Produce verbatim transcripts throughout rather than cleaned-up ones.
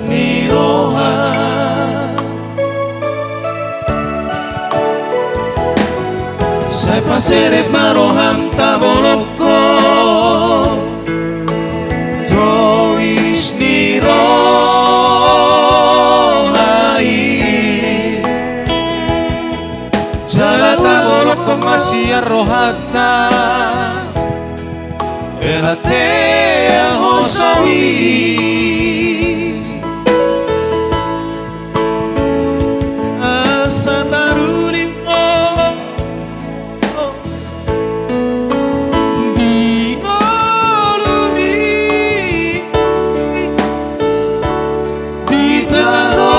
ni roha. Sai paserep ma roham tabolongkon tois ni roha i. Jala tabolongkon ma sian rohanta hela teang hoso i. Asa taruli ho di ngolumi di tano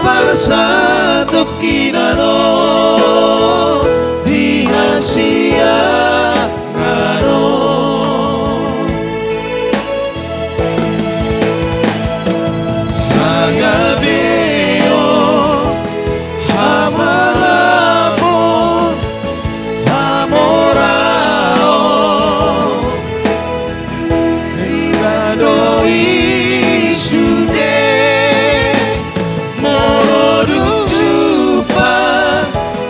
parsatongkinan on, di hasiangan on. Hagabeon, hamangaphon, hamoraon, iba do i sude. Molo dung jumpang,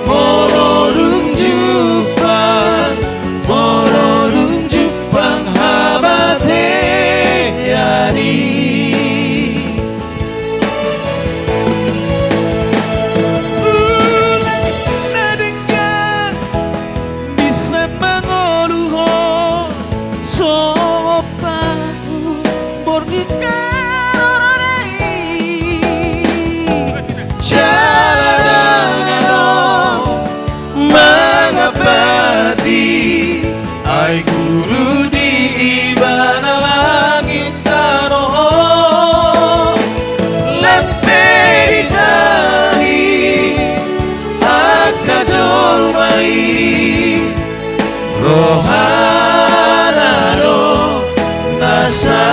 molo dung jumpang, molo dung jumpang habatean i. Ulaon na denggan bisa mangolu ho, so paku borngin haroro na i. Jala dang adong mangampati, ai guru di ibana langit tano on. Lam pe ditahi angka jolma i, rohana do na sah.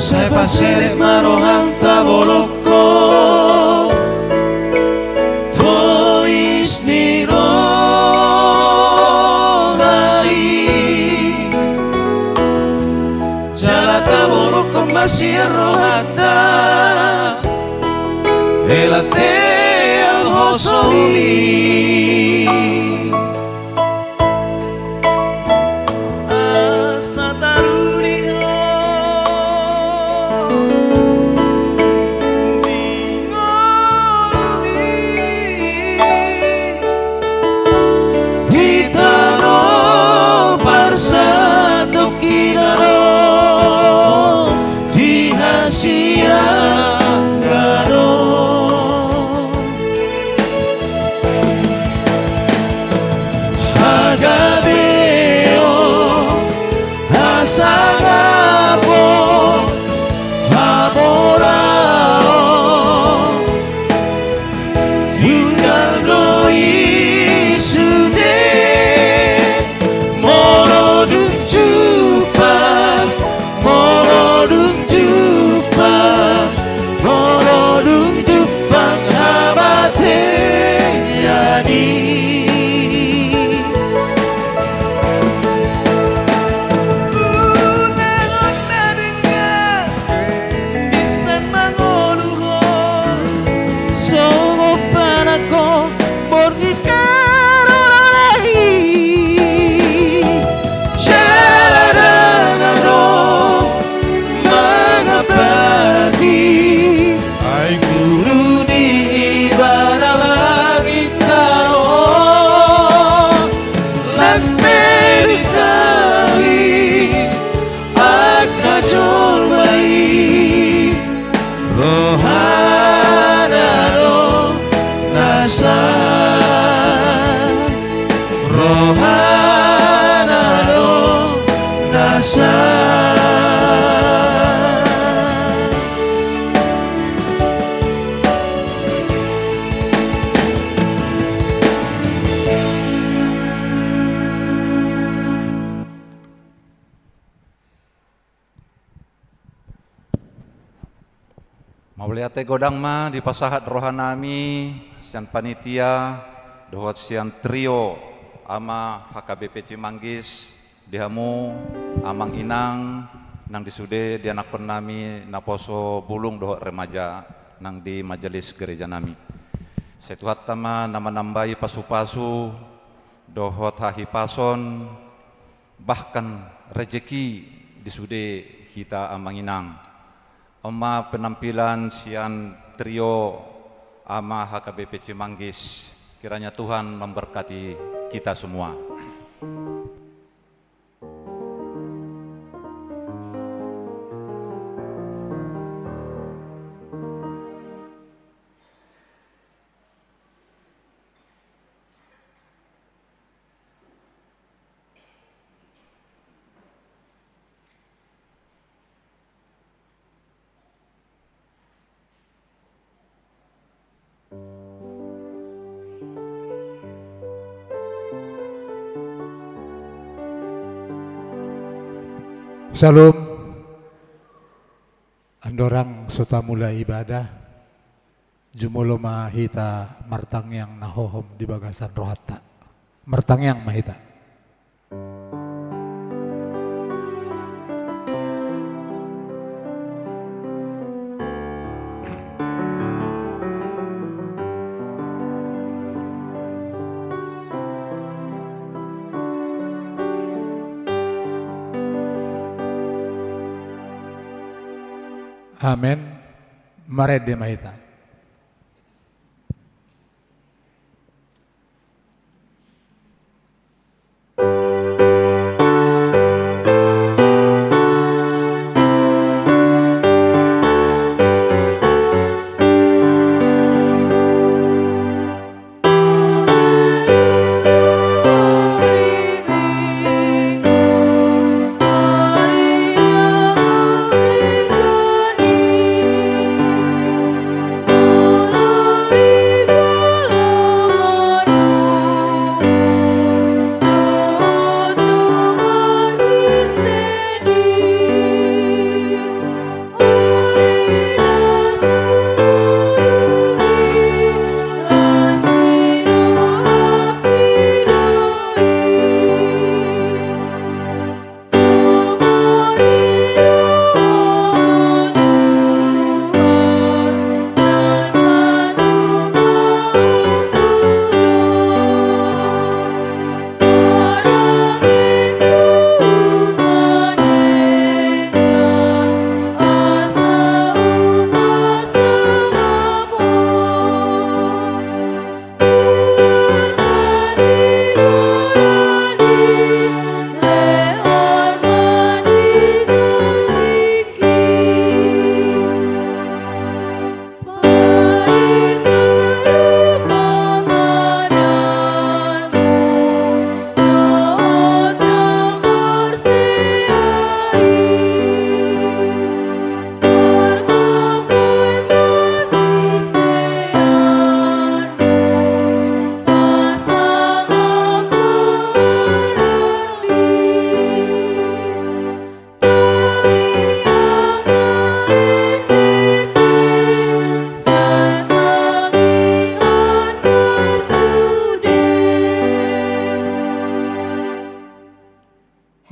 Sai paserep ma roham tabolongkon tois ni roha i. Jala tabolongkon ma sian rohanta hela teang hoso i. Asa taruli ho di ngolumi di tano parsatongkinan on, di hasiangan on. Mauliate godang ma dipasahat rohanami sian panitia dohot sian trio Ama H K B P Cimanggis di hamu amang inang nang di sude di anakkonnami naposo bulung dohot remaja nang di majelis gerejanami. Sai Tuhanta ma na manambai pasupasu dohot hahipason bahkan rejeki di sude hita amang inang. On ma penampilan sian trio Ama H K B P Cimanggis. Kiranya Tuhan memberkati kita semua. Syalom. Andorang so tamulai ibadah, jumolo ma hita martangiang na hohom di bagasan rohanta. Martangiang ma hita. Amen. Marende ma hita.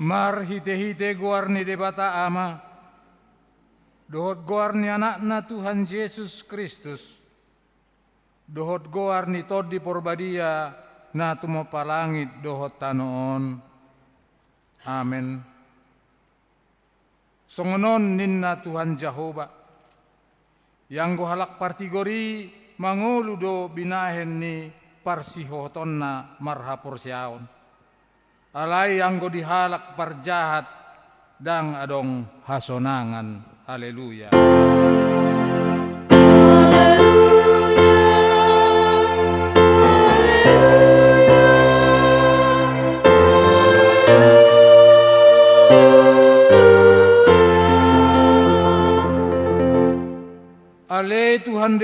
Marhitehite goar ni Debata Ama, dohot goar ni Anakna Tuhan Jesus Kristus, dohot goar ni Tondi Porbadia na tumompa langit dohot tano on. Amen. Songon on ninna Tuhan Jahowa: Ianggo halak partigor i mangolu do binahen ni parsihohotonna marhaporseaon. Alai anggo di halak parjahat ndang adong hasonangan. Haleluya.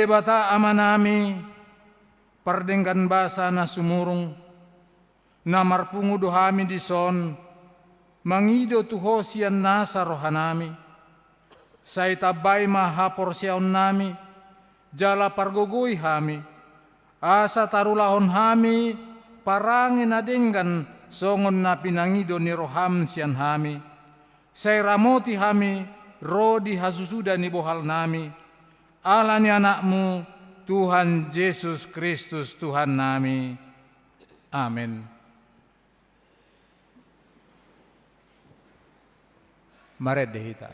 Debata Amanami, pardenggan basa na sumurung, na marpungu do hami dison, mangido tu Ho sian nasa rohanami. Sai tambai ma haporseaonnami, jala pargogoi hami, asa tarulahon hami parange na denggan songon na pinangido ni roham sian hami. Sai ramoti hami ro di hasusuda ni bohalnami, ala ni Anakmu, Tuhan Jesus Kristus Tuhannami. Amen. Marende hita.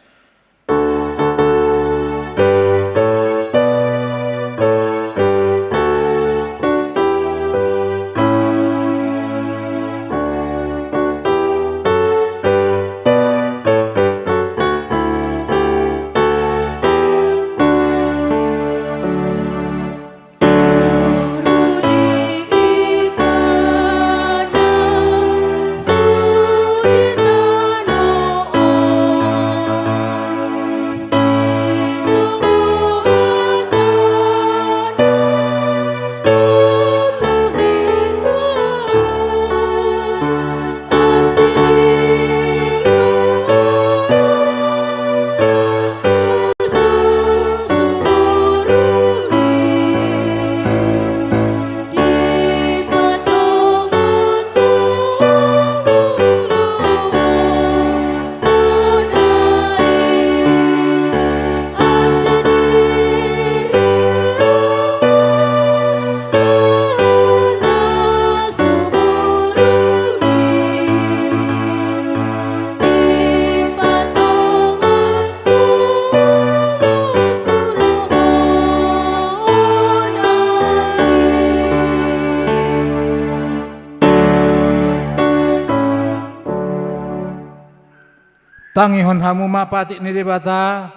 Tangihon hamu ma patik ni Debata,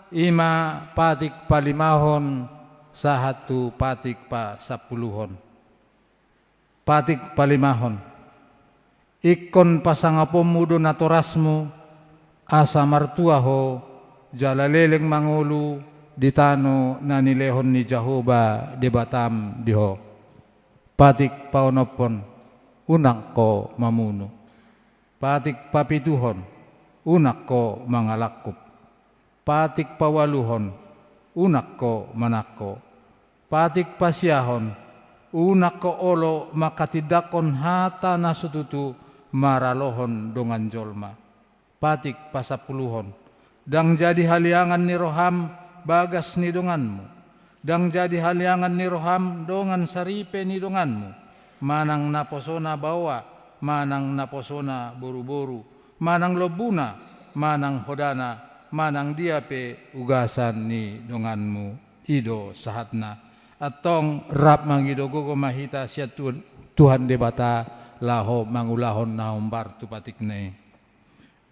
i ma patik palimahon sahat tu patik pasampuluhon. Patik palimahon. Ingkon pasangaponmu do natorasmu, asa martua ho, jala leleng mangolu di tano na nilehon ni Jahowa Debatam di ho. Patik paonomhon, unang ho mamunu. Patik papituhon, unang ho mangalangkup. Patik paualuhon, unang ho manangko. Patik pasiahon, unang ho olo manghatindanghon hata na so tutu maralohon dongan jolma. Patik pasampuluhon, ndang jadi haliangan ni roham bagas ni donganmu. Ndang jadi haliangan ni roham dongan saripe ni donganmu, manang naposona baoa, manang naposona boruboru, manang lombuna, manang hodana, manang dia pe ugasan ni donganmu. I do sahatna. Antong rap mangido gogo ma hita sian Tu-, Tuhan Debata, laho mangulahon na hombar tu patikna i.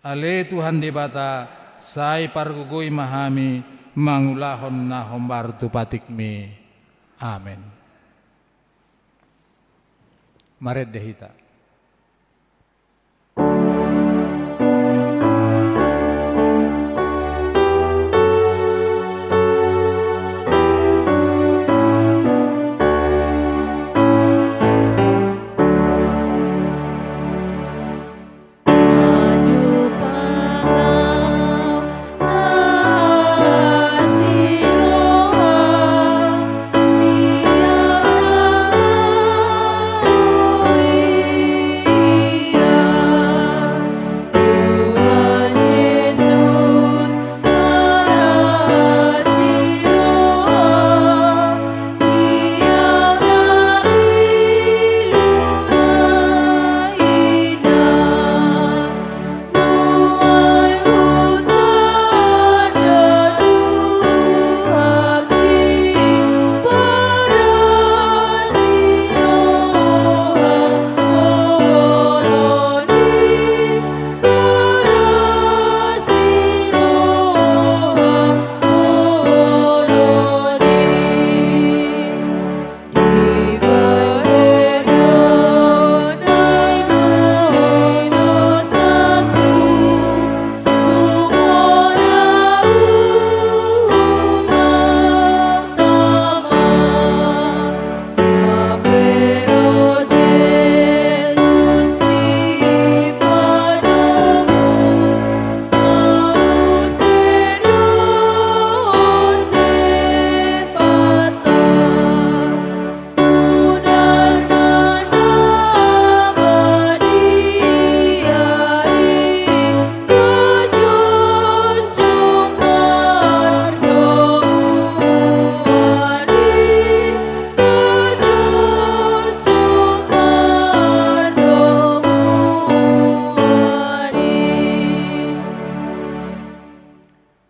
Ale Tuhan Debata, sai pargogoi ma hami mangulahon na hombar tu patikmi. Amen. Marende hita.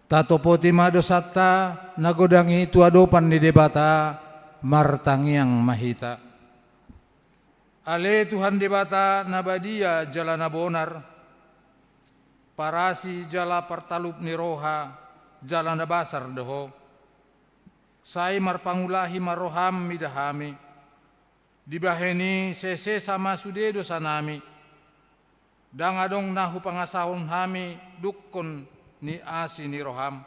Tatopoti ma dosanta na godang i tu adopan ni Debata, martangiang ma hita. Ale Tuhan Debata na badia jala na bonar, parasi jala partalup ni roha, jala na basar do Ho. Sai marpangulahi ma roham mida hami. Dibahen i sesesa ma sude dosanami. Ndang adong na hupangasahon hami dungkon ni asi ni roham.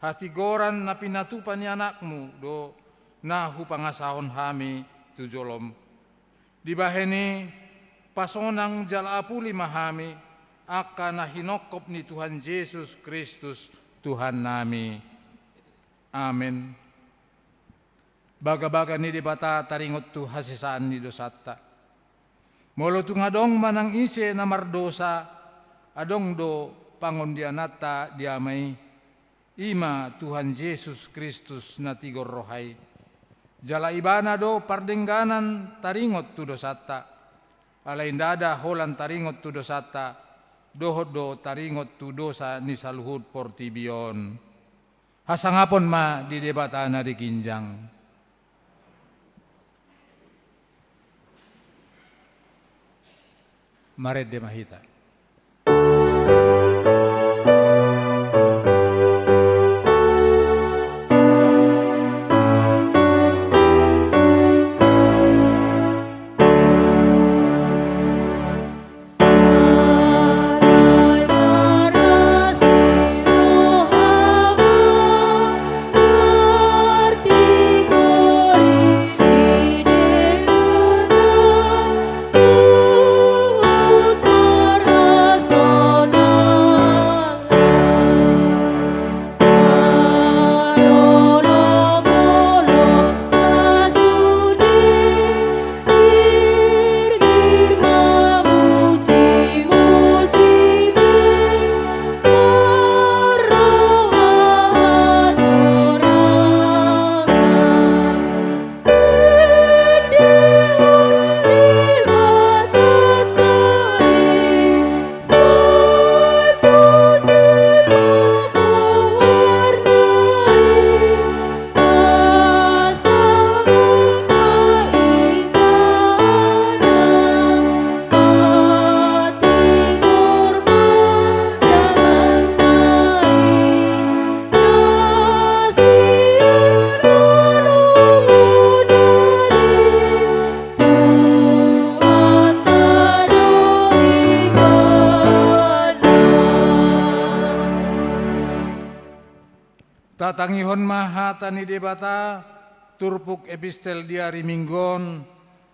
Hatigoran na pinatupa ni Anakmu do na hupangasahon hami tu jolom. Dibahen i pasonang jala apuli ma hami, angka na hinongkop ni Tuhan Jesus Kristus Tuhannami. Amen. Bagabaga ni Debata taringot tu hasesaan ni dosanta. Molo tung adong manang ise na mardosa, adong do pangondiananta di Ama i, i ma Tuhan Jesus Kristus na tigor roha i. Jala Ibana do pardengganan taringot tu dosanta. Alai ndada holan taringot tu dosanta, dohot do taringot tu dosa ni saluhut portibi on. Hasangapon ma di Debata na di ginjang. Marende ma hita. Tatangihon ma hata ni Debata, turpuk epistel di ari Minggu on,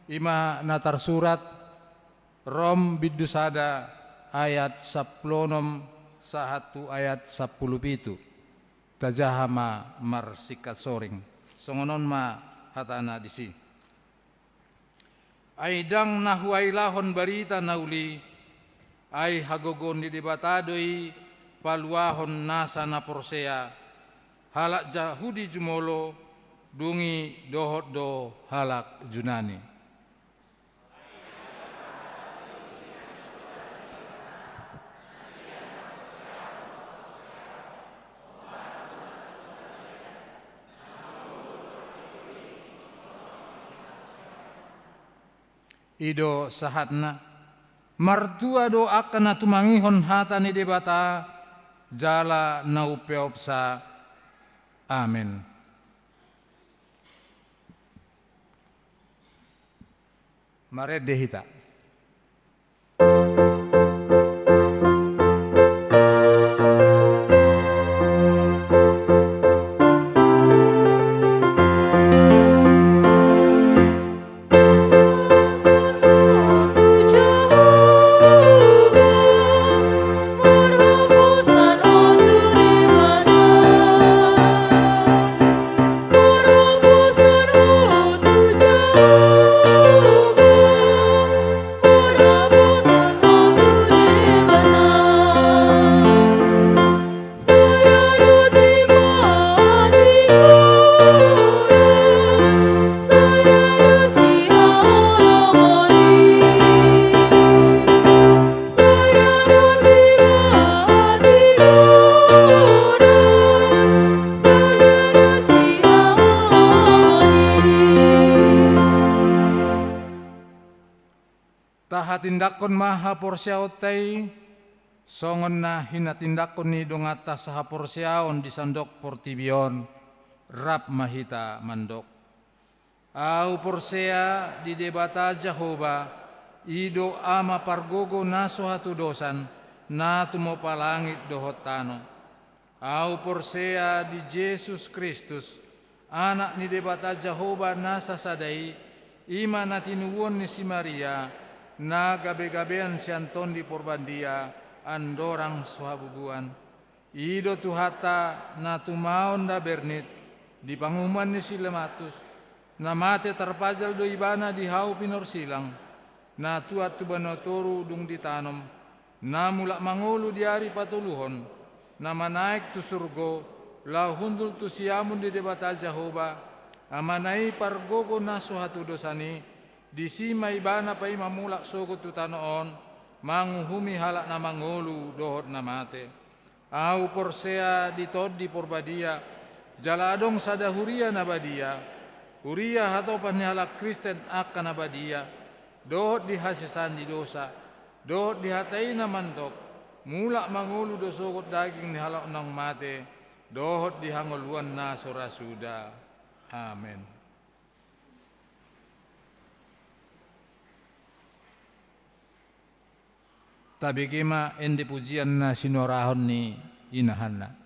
i ma na tarsurat, Rom bindu sada ayat sampulu onom sahat tu ayat sampulu pitu. Tajaha ma marsingkat soring. Songon on ma hatana disi. Ai ndang na huailahon barita na uli, ai hagogoon ni Debata do i paluahon nasa na porsea, halak Jahudi jumolo, dung i dohot do halak Junani. I do sahatna, martua do angka na tumangihon hata ni Debata, jala na umpeopsa. Amen. Marende hita. Tindangkon ma haporseaonta i, songon na hinatindangkon ni donganta sahaporseaon di sandok portibi on, rap ma hita mandok. Ahu porsea di Debata Jahowa, i do Ama pargogo na so hatudosan, na tumompa langit dohot tano. Ahu porsea di Jesus Kristus, Anak ni Debata Jahowa na sasada i, i ma na tinubuan ni si Maria, na gabegabean sian Tondi Porbadia, andorang so habubuan. I do Tuhanta na tumaon nda bernit, di panguhuman ni si Pilatus, na mate tarpajal do Ibana di hau pinorsilang, na tuat tu banua toru dung ditanom, na mulak mangolu di ari patoluhon, na manaek tu surgo, laho hundul tu siamun ni Debata Jahowa, Amana i pargogo na so hatudosan i, disi ma Ibana paima mulak sogot tu tano on, manguhumi halak na mangolu dohot na mate. Ahu porsea di Tondi Porbadia, jala adong sada huria na badia, huria hatopan ni halak Kristen angka na badia, dohot di hasesaan ni dosa, dohot di hata i na mandok, mulak mangolu do sogot daging ni halak naung mate, dohot di hangoluan na so ra suda. Amen. Tabege ma ende pujian na sinorahon ni inahanna.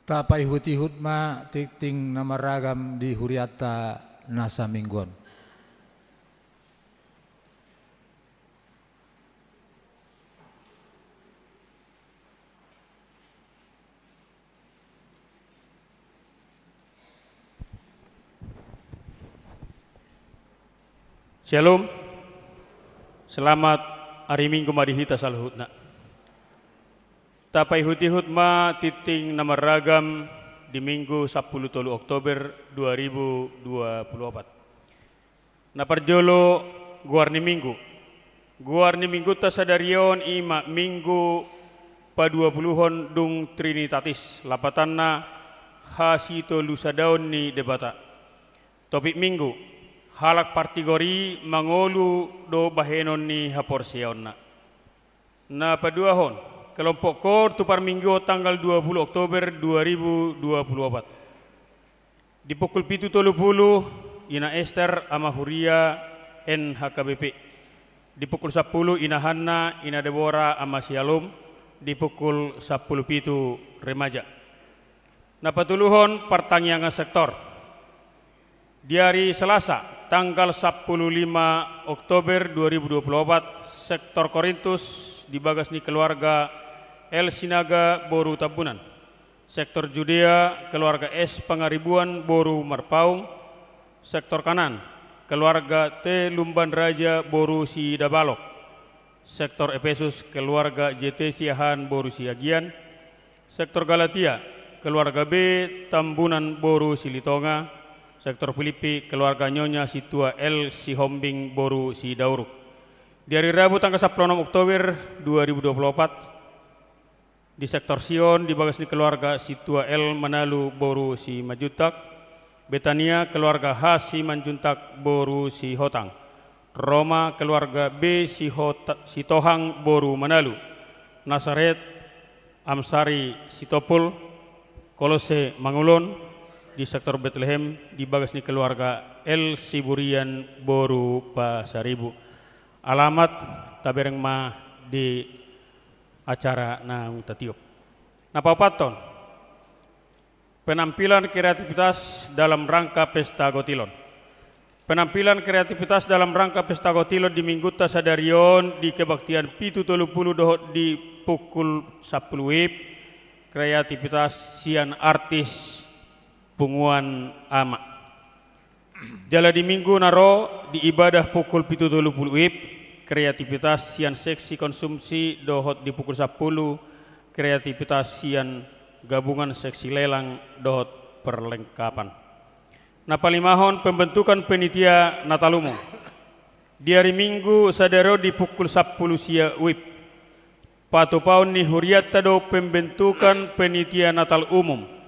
Tapaihut-ihut ma tingting na marragam di hurianta na saminggu on. Syalom. Selamat ari Minggu ma di hita saluhutna. Tapaihut-ihut ma tingting na marragam di Minggu sampulu tolu Oktober dua ribu dua pulu opat. Na parjolo, goar ni Minggu. Goar ni Minggunta sadari on i ma Minggu paduapuluhon dung Trinitatis, lapatanna hasitolusadaon ni Debata. Topik Minggu, halak partigor i mangolu do bahenon ni haporseaonna. Na paduahon, kelompok koor tu parmingguon tanggal dua pulu Oktober dua ribu dua pulu opat. Di pukul pitu tolu pulu, Ina Ester, ama huria, N H K B P. Di pukul sampulu, Ina Hanna, Ina Debora, ama Syalom. Di pukul sampulu pitu, remaja. Na patoluhon, partangiangan sektor. Di ari Selasa, tanggal sampulu lima Oktober dua ribu dua pulu opat, sektor Korintus di bagas ni keluarga L Sinaga boru Tambunan, sektor Judea keluarga S Pangaribuan boru Marpaung, sektor Kanaan keluarga T Lumban Raja boru Sidabalok, sektor Epesus keluarga J T Siahaan boru Siagian, sektor Galatia, keluarga B Tambunan boru Silitonga, sektor Pilippi, keluarga Nyonya Sintua L Sihombing boru Sidauruk. Di ari Rabu tanggal sampulu onom Oktober dua ribu dua pulu opat, di sektor Sion, di bagas ni keluarga Sintua L Manalu boru Simanjuntak, Betania, keluarga H Simanjuntak boru Sihotang, Roma, keluarga B Sihota-, Sitohang boru Manalu, Nasaret, Amsari Sitompul, Kolose Mangulon, di sektor Betlehem, di bagas ni keluarga L Siburian boru Pasaribu. Alamat tabereng ma di acara naung tatiop. Na paopathon, penampilan kreativitas dalam rangka Pesta Gotilon. Penampilan kreativitas dalam rangka Pesta Gotilon di Minggunta sadari on di kebaktian pitu tolu pulu dohot di pukul sampulu WIB, kreativitas sian artis Punguan Ama. Jala di Minggu na ro di ibadah pukul pitu tolu pulu WIB, kreativitas sian seksi konsumsi dohot di pukul sampulu, kreativitas sian gabungan seksi lelang dohot perlengkapan. Na palimahon, pembentukan panitia Natal Umum. Di ari Minggu sadari on di pukul sampulu sia WIB. Patupaon ni hurianta do pembentukan panitia Natal Umum,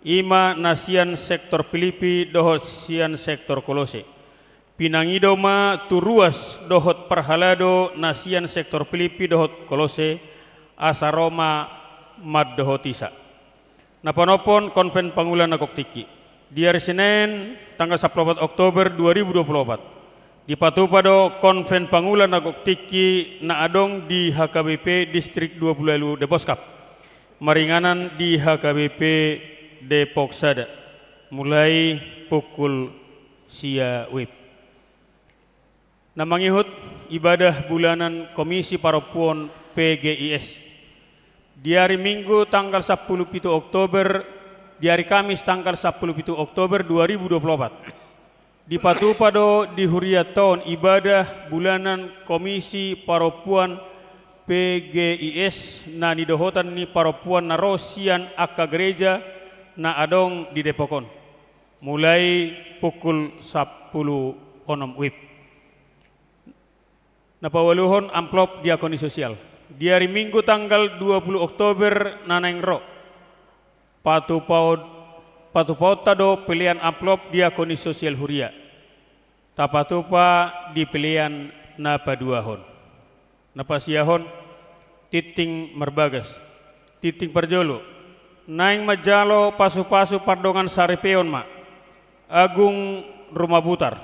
i ma na sian sektor Pilippi dohot sian sektor Kolose. Pinangido ma tu ruas dohot parhalado na sian sektor Pilippi dohot Kolose, asa ro ma mandohoti sa. Na panophon, konven pangula na gok tingki. Di ari Senen, tanggal sampulu opat Oktober dua ribu dua pulu opat, dipatupa do konven pangula na gok tingki na adong di H K B P Distrik dua pulu ualu Deposkap, maringanan di H K B P Depok Sada, mulai pukul sia WIB. Na mangihut, ibadah bulanan Komisi Parompuon P G I S. Di ari Minggu tanggal sampulu pitu Oktober, di ari Kamis tanggal sampulu pitu Oktober dua ribu dua pulu opat, dipatupa do di hurianta on ibadah bulanan Komisi Parompuan P G I S na nidohotan ni parompuan na ro sian angka gereja na adong di Depok on, mulai pukul sampulu onom WIB. Na paualuhon, amplop diakoni sosial. Di ari Minggu tanggal dua pulu Oktober na naeng ro, patupaon, patupaonta do pelean amplop diakoni sosial huria. Tapatupa di pelean na paduahon. Na pasiahon, tingting marbagas. Tingting parjolo, naeng manjalo pasupasu pardongan saripeon ma Agung Rumabutar,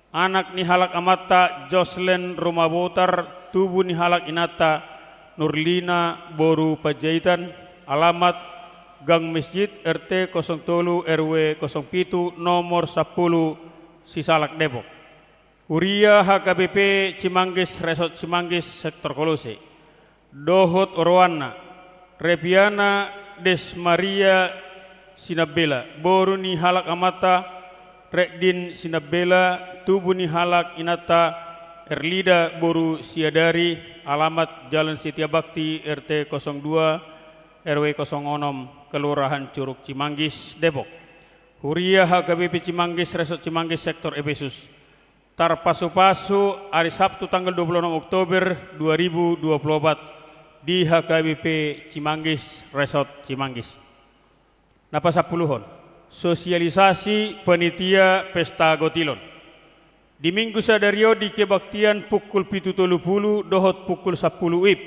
anak ni halak amanta Joslen Rumabutar, tubu ni halak inanta Nurlina boru Panjaitan, alamat Gang Mesjid, R T kosong tolu, R W kosong pitu, nomor sampulu, Sisalak, Depok. Huria H K B P Cimanggis, Resort Cimanggis, Sektor Kolose. Dohot oroanna, Repiana Desmaria Sinambela, boru ni halak amanta Rekdin Sinambela, tubu ni halak inanta Erlida boru Siadari, alamat Jalan Setia Bakti, R T kosong dua, R W kosong onom, Kelurahan Curug Cimanggis, Depok. Huria H K B P Cimanggis, Resort Cimanggis, Sektor Epesus. Tarpasupasu ari Sabtu tanggal dua puluh enam Oktober dua ribu dua puluh opat di H K B P Cimanggis, Resort Cimanggis. Na pasampuluhon, sosialisasi panitia Pesta Gotilon. Di Minggu sadari on di kebaktian pukul pitu tolu pulu dohot pukul sampulu W I B.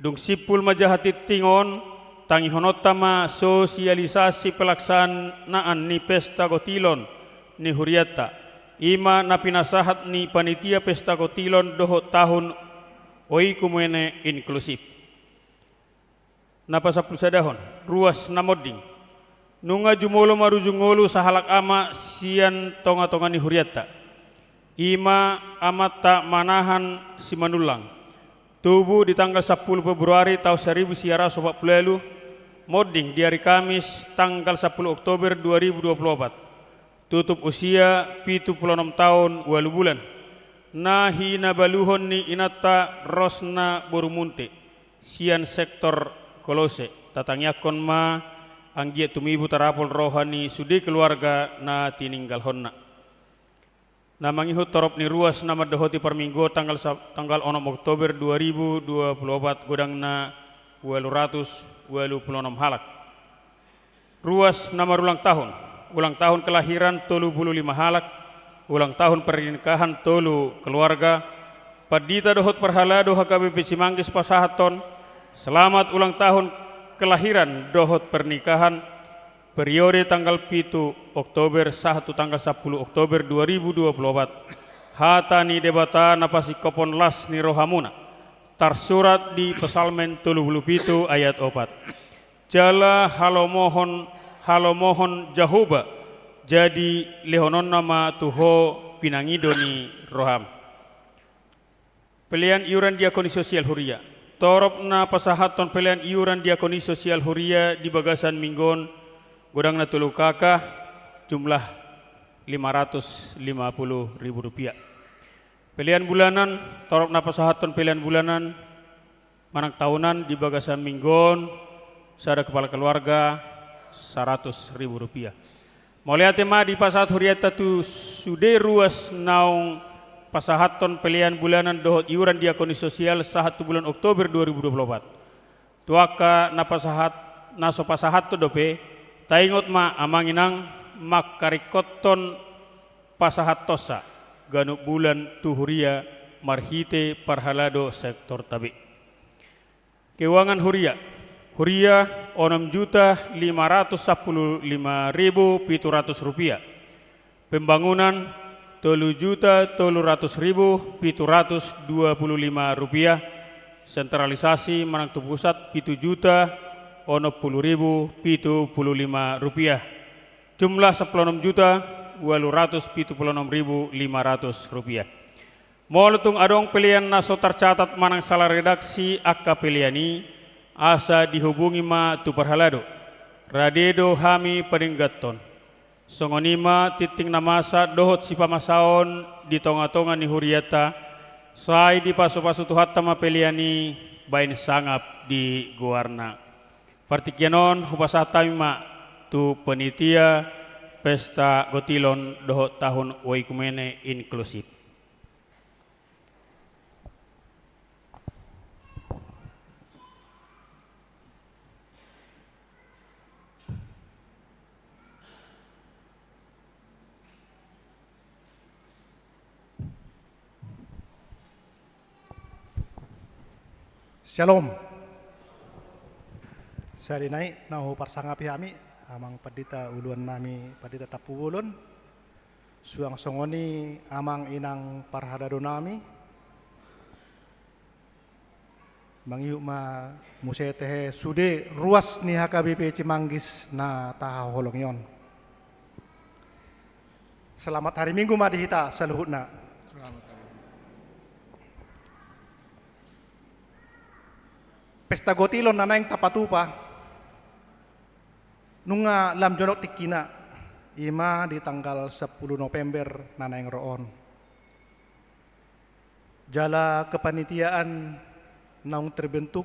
Dung simpul ma jaha tingting on, tangihononta ma sosialisasi pelaksanaan ni Pesta Gotilon ni hurianta. I ma na pinasahat ni panitia Pesta Gotilon dohot tahun oikumene inklusif. Na pasampulusadahon, ruas na monding. Nunga jumolo marujung ngolu sahalak ama sian tongatonga ni hurianta. I ma amanta Manahan Simanullang. Tubu di tanggal sampulu Februari taon saribu sia ratus opat pulu ualu, monding di ari Kamis tanggal sampulu Oktober dua ribu dua puluh opat. Tutup usia pitu pulu onom taon ualu bulan. Na hinabaluhon ni inanta Rosna boru Munte, sian Sektor Kolose. Tatangiangkon ma anggiat tumibu tarapul roha ni sude keluarga na tininggalhonna. Na mangihut torop ni ruas na mandohoti parmingguon tanggal sa-, tanggal onom Oktober dua ribu dua puluh opat, godangna ualu ratus ualu pulu onom halak. Ruas na marulang tahun, ulang tahun kelahiran tolu pulu lima halak, ulang tahun pernikahan tolu keluarga. Pandita dohot parhalado H K B P Cimanggis pasahathon selamat ulang tahun kelahiran dohot pernikahan, periode tanggal pitu Oktober sahat tu tanggal sampulu Oktober dua ribu dua puluh opat. Hata ni Debata na pasingkophon las ni rohamuna, tarsurat di Psalmen tolu pulu pitu ayat opat. Jala halomohon, halomohon Jahowa, jadi lehononna ma tu ho pinangido ni roham. Pelean iuran diakoni sosial huria. Torop na pasahathon pelean iuran diakoni sosial huria di bagasan minggu on, godangna tolu K K, jumlah lima ratus lima puluh ribu rupiah. Pelean bulanan, torop na pasahathon pelean bulanan manang tahunan di bagasan minggu on, sada kepala keluarga, saratus ribu rupiah. Mauliate ma dipasahat hurianta tu sude ruas naung pasahathon pelean bulanan dohot iuran diakoni sosial sahat tu bulan Oktober dua ribu dua puluh opat. Tu angka na pasahat, na so pasahathon dope, taingot ma amang inang mangkaringkothon pasahathonsa ganup bulan tu huria marhite parhalado sektorta be. Keuangan huria. Huria onom juta lima ratus sampulu lima ribu pitu ratus rupiah. Pembangunan tolu juta tolu ratus ribu pitu ratus dua pulu lima rupiah. Sentralisasi manang tu pusat pitu juta onom pulu ribu pitu pulu lima rupiah. Jumlah sampulu onom juta ualu ratus pitu pulu onom ribu lima ratus rupiah. Molo tung adong pelean na so tarcatat manang sala redaksi angka pelean i, asa dihubungi ma tu parhalado. Rade do hami padengganhon. Songon i ma tingting na masa dohot sipamasaon di tongatonga ni hurianta, sai dipasupasu Tuhanta ma pelean i baen sangap di goarna. Partingkian on hupasahat hami ma tu panitia Pesta Gotilon dohot tahun oikumene inklusif. Syalom. Sahali nai na huparsangapi hami, amang pandita uluan nami, pandita Tampubolon, suang songon i amang inang parhalado nami, Mangihut ma muse tehe sude ruas ni H K B P Cimanggis na tahaholongi on. Selamat hari Minggu ma di hita saluhutna. Selamat hari Minggu. Pesta Gotilon na naeng tapatupa nunga lam jonok tingkina, i ma di tanggal sampulu November na naeng ro on. Jala kepanitiaan naung terbentuk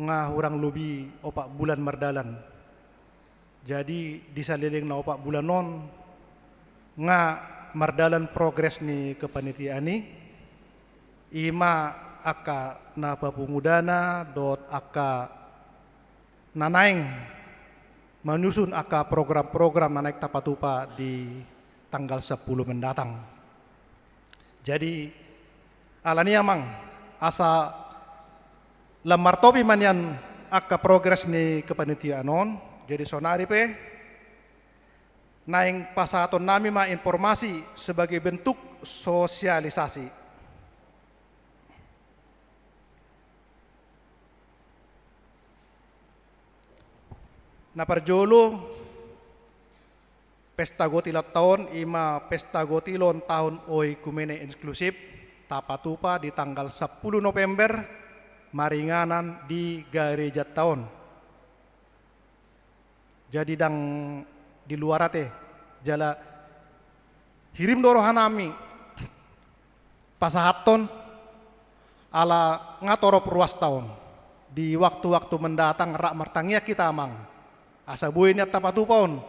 nga hurang lobi opat bulan mardalan. Jadi di saleleng na opat bulan on nga mardalan progres ni kepanitiaan i, i ma angka na papungudana dohot angka na naeng menyusun angka program-program na naeng tapatupa di tanggal sampulu mendatang. Jadi, alani i amang, asa lam martopi ma nian angka progres ni kepanitiaan on, jadi saonari pe naeng pasahaton nami ma informasi sebagai bentuk sosialisasi. Na parjolo, Pesta Gotilonta on, i ma Pesta Gotilon Taon Oikumene Inklusif, tapatupa di tanggal sampulu November, maringanan di garejanta on. Jadi ndang di luar ate, jala hirim do rohanami pasahathon, ala nga torop ruasta on. Di waktu-waktu mendatang rap martangiang hita amang, asa boi nian tapatupa on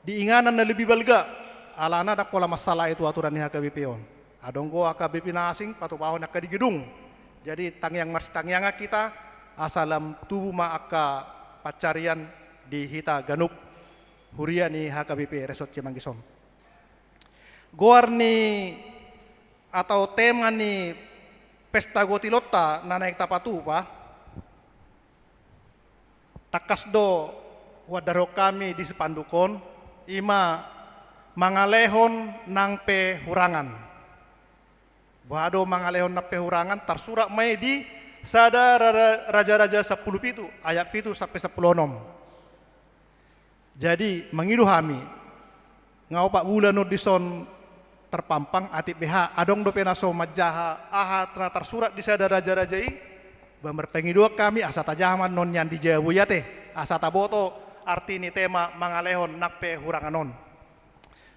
di inganan na lebih balga, alana ndang pola mansalahi tu aturan ni H K B P on. Adong do H K B P na asing patupahon angka di gedung. Jadi tangiang marsitangiangan hita, asa lam tubu ma angka pansarian di hita ganup huria ni H K B P Resort Cimanggis on. Goar ni atau tema ni Pesta Gotilonta na naeng tapatupa, tangkas do huandarhon hami di spanduk on, i ma mangalehon nang pe hurangan. Boha do mangalehon nang pe hurangan, tarsurat ma i di Sada Ra-, Ra-, Raja-raja sampulu pitu, ayat pitu sampe sampulu onom. Jadi, mangido hami, nga opat bulan on dison tarpampang, atik beha adong dope na so manjaha aha na tarsurat di Sada Raja-raja i, ba marpangidoan hami asa tajaha ma annon nian di jabu i ate, asa taboto arti ni tema mangalehon nang pe hurangan on.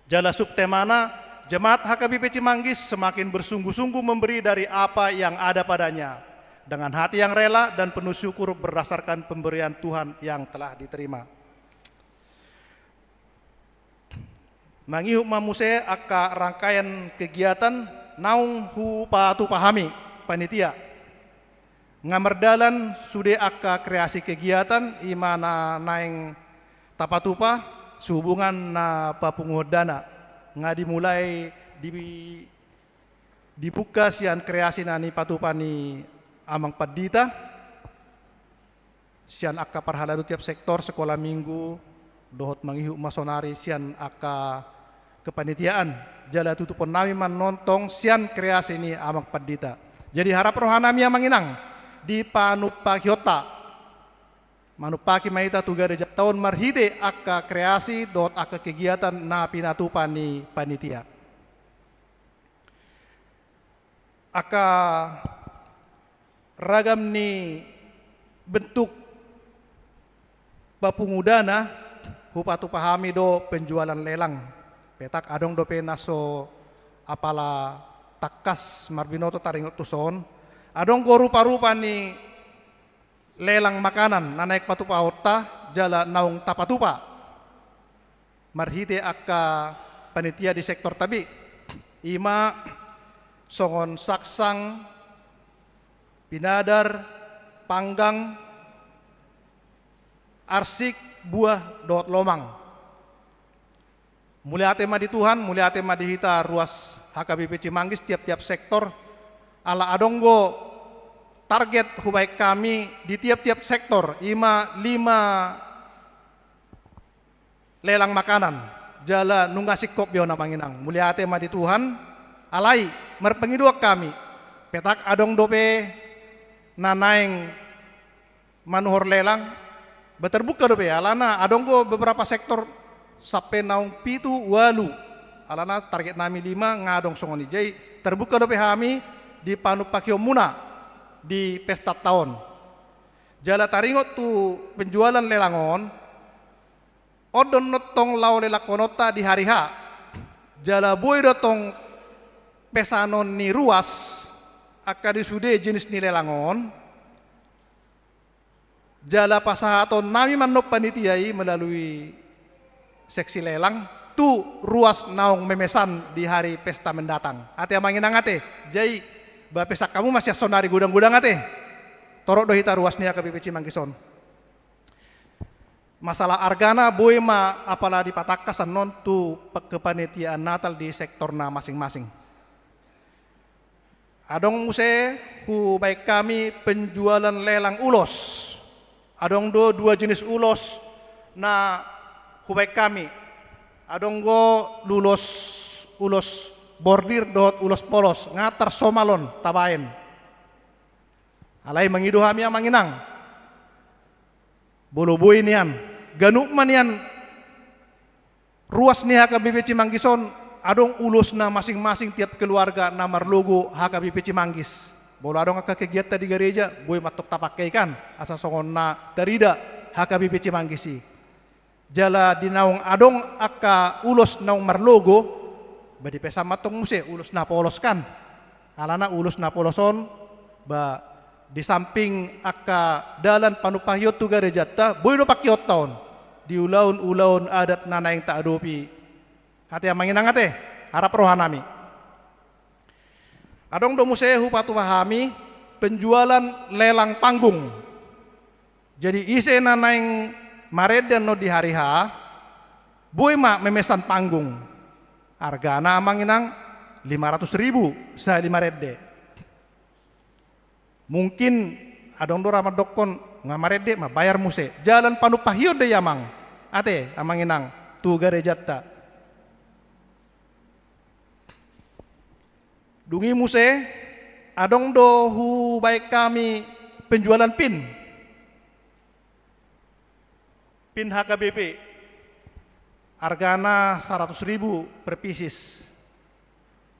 Jala subtemana, Jemaat H K B P Cimanggis semakin bersungguh-sungguh memberi dari apa yang ada padanya, dengan hati yang rela dan penuh syukur berdasarkan pemberian Tuhan yang telah diterima. Mangihut ma muse angka rangkaian kegiatan naung hupatupa hami panitia. Nga mardalan sude angka kreasi kegiatan, i ma na naeng tapatupa sehubungan na papunguhon dana. Nga dimulai di, dibuka sian kreasi na nipatupa ni Amang Pandita, sian angka parhalado tiap sektor, sekolah minggu, dohot mangihut ma sonari sian angka kepanitiaan, jala tutupon nami ma annon tong sian kreasi ni Amang Pandita. Jadi harap roha nami amang inang, dipanumpakihonta, manumpaki ma hita tu garejanta on marhite angka kreasi dohot angka kegiatan na pinatupa ni panitia. Angka ragam ni bentuk papungudana, hupatupa hami do penjualan lelang. Petak adong dope na so apala tangkas marbinoto taringot tu son. Adong do rupa-rupa ni lelang makanan na naeng patupahonta jala naung tapatupa marhite angka panitia di sektorta be, i ma songon saksang, pinadar, panggang, arsik, buah dohot lomang. Mauliate ma di Tuhan, mauliate ma di hita ruas H K B P Cimanggis tiap-tiap sektor, ala adong do target hubaen hami di tiap-tiap sektor, i ma lima lelang makanan, jala nunga singkop be on amang inang. Mauliate ma di Tuhan, alai marpangidoan hami, petak adong dope na naeng manuhor lelang, ba terbuka dope, alana adong do beberapa sektor sampe naung pitu, ualu, alana target nami lima, nga adong songon i. Jadi terbuka dope hami di panumpahionmuna di pesta taon. Jala taringot tu penjualan lelang on, on do tong laho lelangkononta di hari H. Jala boi do tong pesanon ni ruas angka di sude jenis ni lelang on. Jala pasahaton nami ma annon panitia i melalui seksi lelang tu ruas naung memesan di hari pesta mendatang. Ate amang inang ate, jadi ba pesan hamu ma sian sonari godang-godang ate. Torop do hita ruas ni H K B P Cimanggis on. Masalah argana boi ma apala dipatangkas annon tu pe-, kepanitiaan Natal di sektorna masing-masing. Adong muse hubaen hami penjualan lelang ulos. Adong do dua jenis ulos na hubaen hami. Adong do ulos, ulos bordir dohot ulos polos, nga tarsomal on tabaen. Alai mangido hami amang inang, molo boi nian, ganup ma nian ruas ni H K B P Cimanggis on adong ulosna masing-masing tiap keluarga na marlogo H K B P Cimanggis. Molo adong angka kegiatan di gareja, boi ma antong tapangke i kan, asa songon na tarida H K B P Cimanggis i. Jala di naung adong angka ulos naung marlogo, ba dipesan ma antong muse ulos na polos kan. Alana ulos na polos on, ba di samping angka dalan panumpahion tu garejanta, boi do pangkeonta on di ulaon-ulaon adat na naeng taadopi. Ate amang inang ate, arap roha nami. Adong do muse hupatupa hami penjualan lelang panggung. Jadi ise na naeng marende annon di hari H, boi ma memesan panggung. Argana amang inang lima ratus ribu sahali marende. Mungkin adong do ra mandokkon nga marende, mambayar muse. Jalan panumpahion do i amang. Ate amang inang, tu garejanta. Dung i muse, adong do hubaen hami penjualan pin. Pin H K B P. Argana saratus ribu per pisis.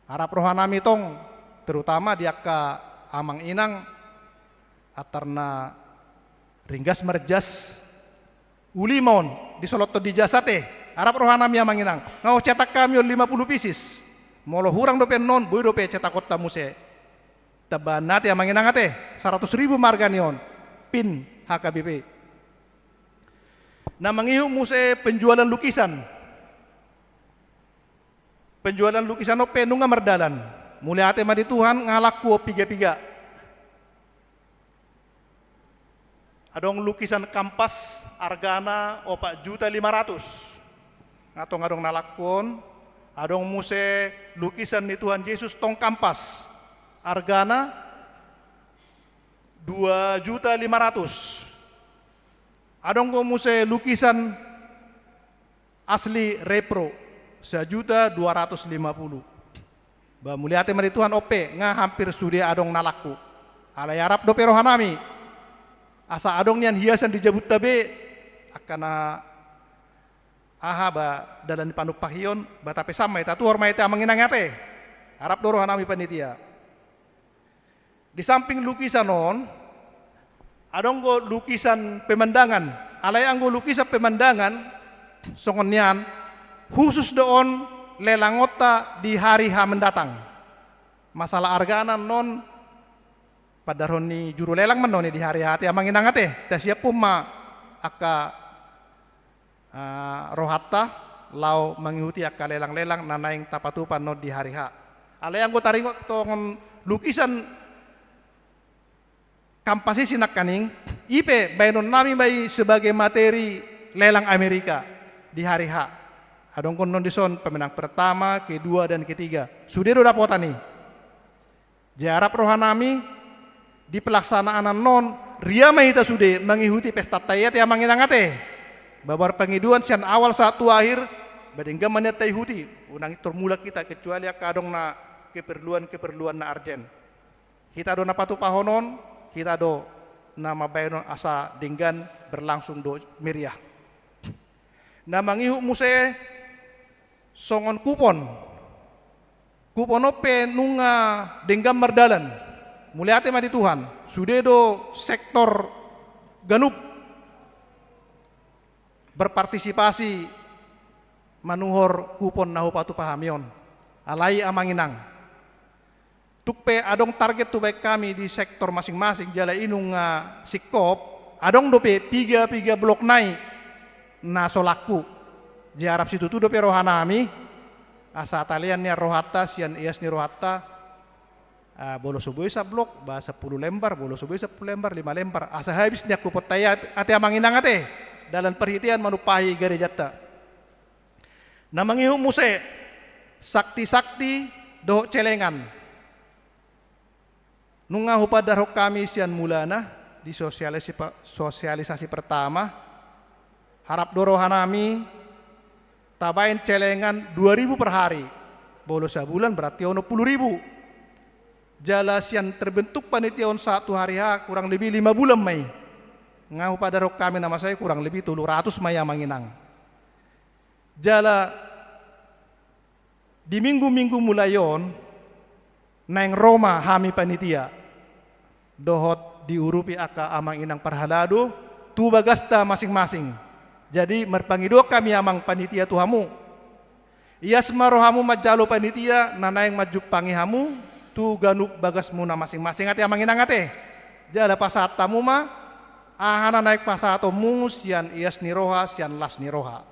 Arap roha nami tong, terutama di angka amang inang, antar na ringgas marjas, uli ma on, disolothon di jas ate. Arap roha nami amang inang, nga hucetak hami on lima pulu pisis. Molo hurang dope annon, boi dope cetakonta muse. Tambahan na ate amang inang ate, saratus ribu ma arga ni on. Pin H K B P. Na mangihut muse penjualan lukisan. Penjualan lukisan on pe nunga mardalan. Mauliate ma di Tuhan, nga laku on piga-piga. Adong lukisan kampas, argana opat juta lima ratus. Nga tong adong na laku on. Adong muse lukisan ni Tuhan Jesus tong kampas, argana dua juta lima ratus. Adong do muse lukisan asli repro, sajuta dua ratus lima pulu. Ba mauliate ma di Tuhan, on pe nga hampir sude adong na laku. Alai arap dope roha nami, asa adong nian hiasan di jabunta be, angka na aha ba dalan ni panumpahion, ba tapesan ma i, tatuhor ma i ate amang inang ate. Arap do roha nami panitia. Di samping lukisan on, adong do lukisan pemandangan. Alai anggo lukisan pemandangan, songon nian, khusus do on lelangonta di hari H mendatang. Masalah argana annon, pandarhon ni juru lelang ma annon i di hari H ate amang inang ate. Tasiaphon ma angka ah, rohanta laho mangihuti angka lelang-lelang na naeng tapatupa annon di hari H. Alai anggo taringot songon lukisan kampas i sinangkaning, i pe baenon nami ma i sebagai materi lelang Amerika di hari H. Adong do annon dison pemenang pertama, kedua, dan ketiga. Sude do dapotan i. Jadi arap roha nami, di pelaksanaan annon, ria ma hita sude mangihuti pestanta i ate amang inang ate. Ba marpangidoan sian awal sahat tu akhir, ba denggan ma nian taihuti, unang intor mulak hita, kecuali angka adong na keperluan-keperluan na arjen. Hita do na patupahon on, Hita do na mambahen on asa denggan berlangsung do meriah. Na mangihut muse songon kupon. Kupon on pe nunga denggan mardalan. Mauliate ma di Tuhan. Sude do sektor ganup berpartisipasi manuhor kupon na hupatupa hami on. Alai amang inang, tung pe adong target hubahen hami di sektor masing-masing, jala i nunga singkop, adong dope piga-piga blok nai na so laku. Jadi rap situtu dope rohanami, asa talean nian rohanta, sian ias ni rohanta, ah, molo so boi sablok, ba sampulu lembar, molo so boi sampulu lembar, lima lembar. Asa habis nian kuponta i, ate amang inang ate. Dalan parhitean manumpahi garejanta. Na mangihut muse, sakti-sakti dohot celengan. Nunga hupadarhon hami sian mulana di sosialisi-, sosialisasi pertama. Harap do rohanami tabahen celengan dua ribu per hari. Molo sabulan berarti onom pulu ribu. Jala sian terbentuk panitia on sahat tu hari H kurang lebih lima bulan ma i. Nga hupadarhon hami na masa i kurang lebih tolu ratus ma i amang inang. Jala di minggu-minggu mulai on, naeng ro ma hami panitia dohot diurupi angka amang inang parhalado tu bagasta masing-masing. Jadi marpangidoan hami amang panitia tu hamu. Ias ma rohamu manjalo panitia na naeng manjumpangi hamu tu ganup bagasmuna masing-masing ate amang inang ate. Jala pasahat hamu ma aha na naeng pasahatonmu sian ias ni roha, sian las ni roha.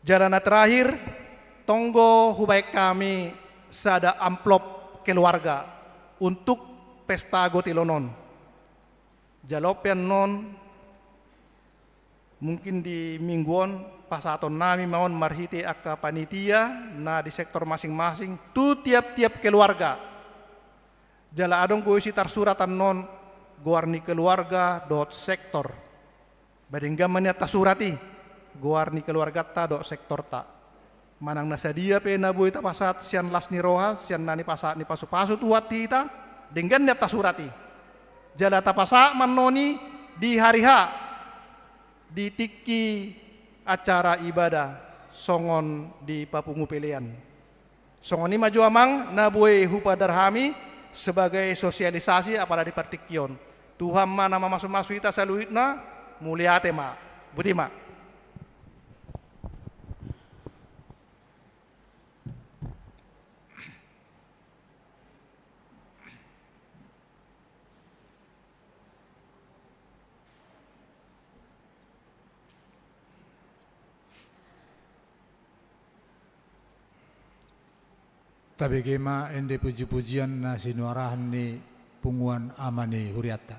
Jala na terakhir, tonggo hubahen hami sada amplop keluarga untuk pesta gotilon on. Jala on pe annon, mungkin di minggu on pasahatonnami ma on marhite angka panitia na di sektor masing-masing tu tiap-tiap keluarga. Jala adong do isi tarsurat annon goar ni keluarga dohot sektor. Ba denggan ma nian tasurat i, goar ni keluarganta dohot sektorta. Manang na sadia pe na boi tapasahat sian las ni roha, sian na nipasahat ni pasupasu Tuhan tu hita, denggan nian tasurat i. Jala tapasahat ma annon i di hari H, di tingki acara ibadah, songon di papungu pelean. Songon i ma jo amang na boi hupadar hami sebagai sosialisasi apala di partingkian on. Tuhan ma na mamasu-masu hita saluhutna, mauliate ma. Boti ma. Tabege ma ende puji-pujian na sinuarahan ni punguan ama ni hurianta.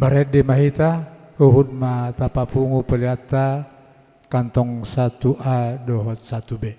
Marende ma hita, huhut ma tapapungu peleanta kantong satu A dohot satu B.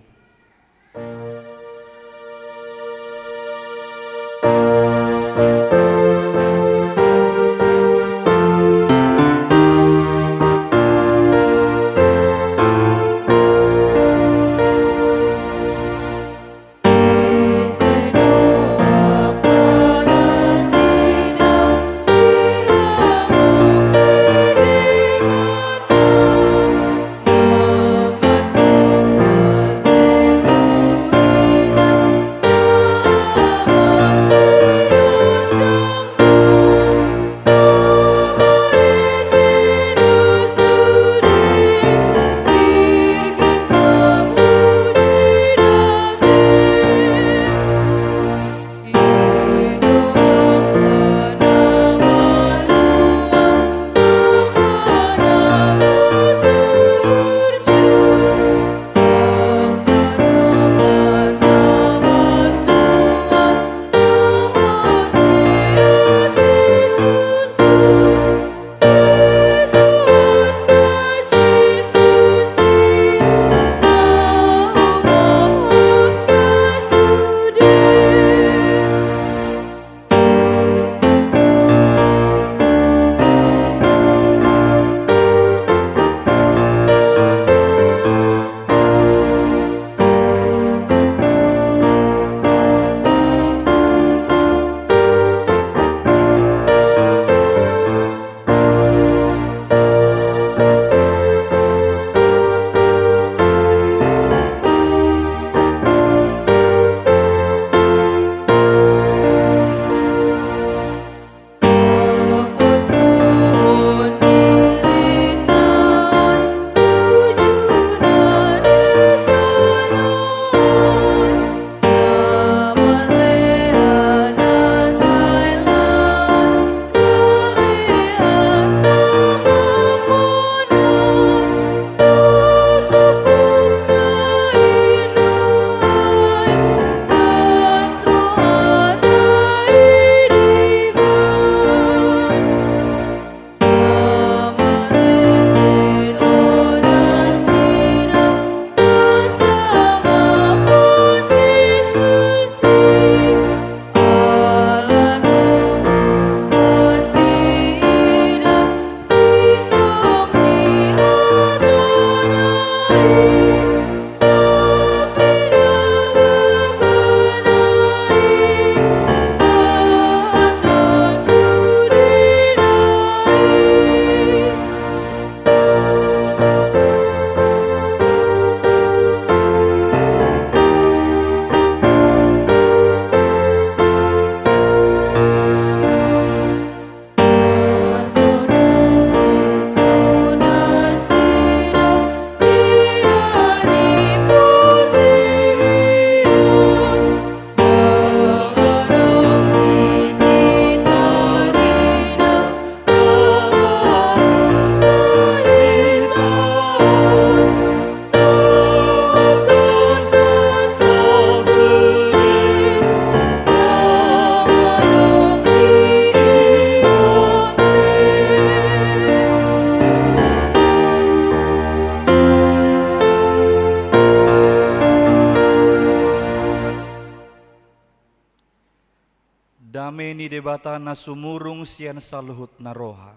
Dame ni Debata na sumurung sian saluhutna roha,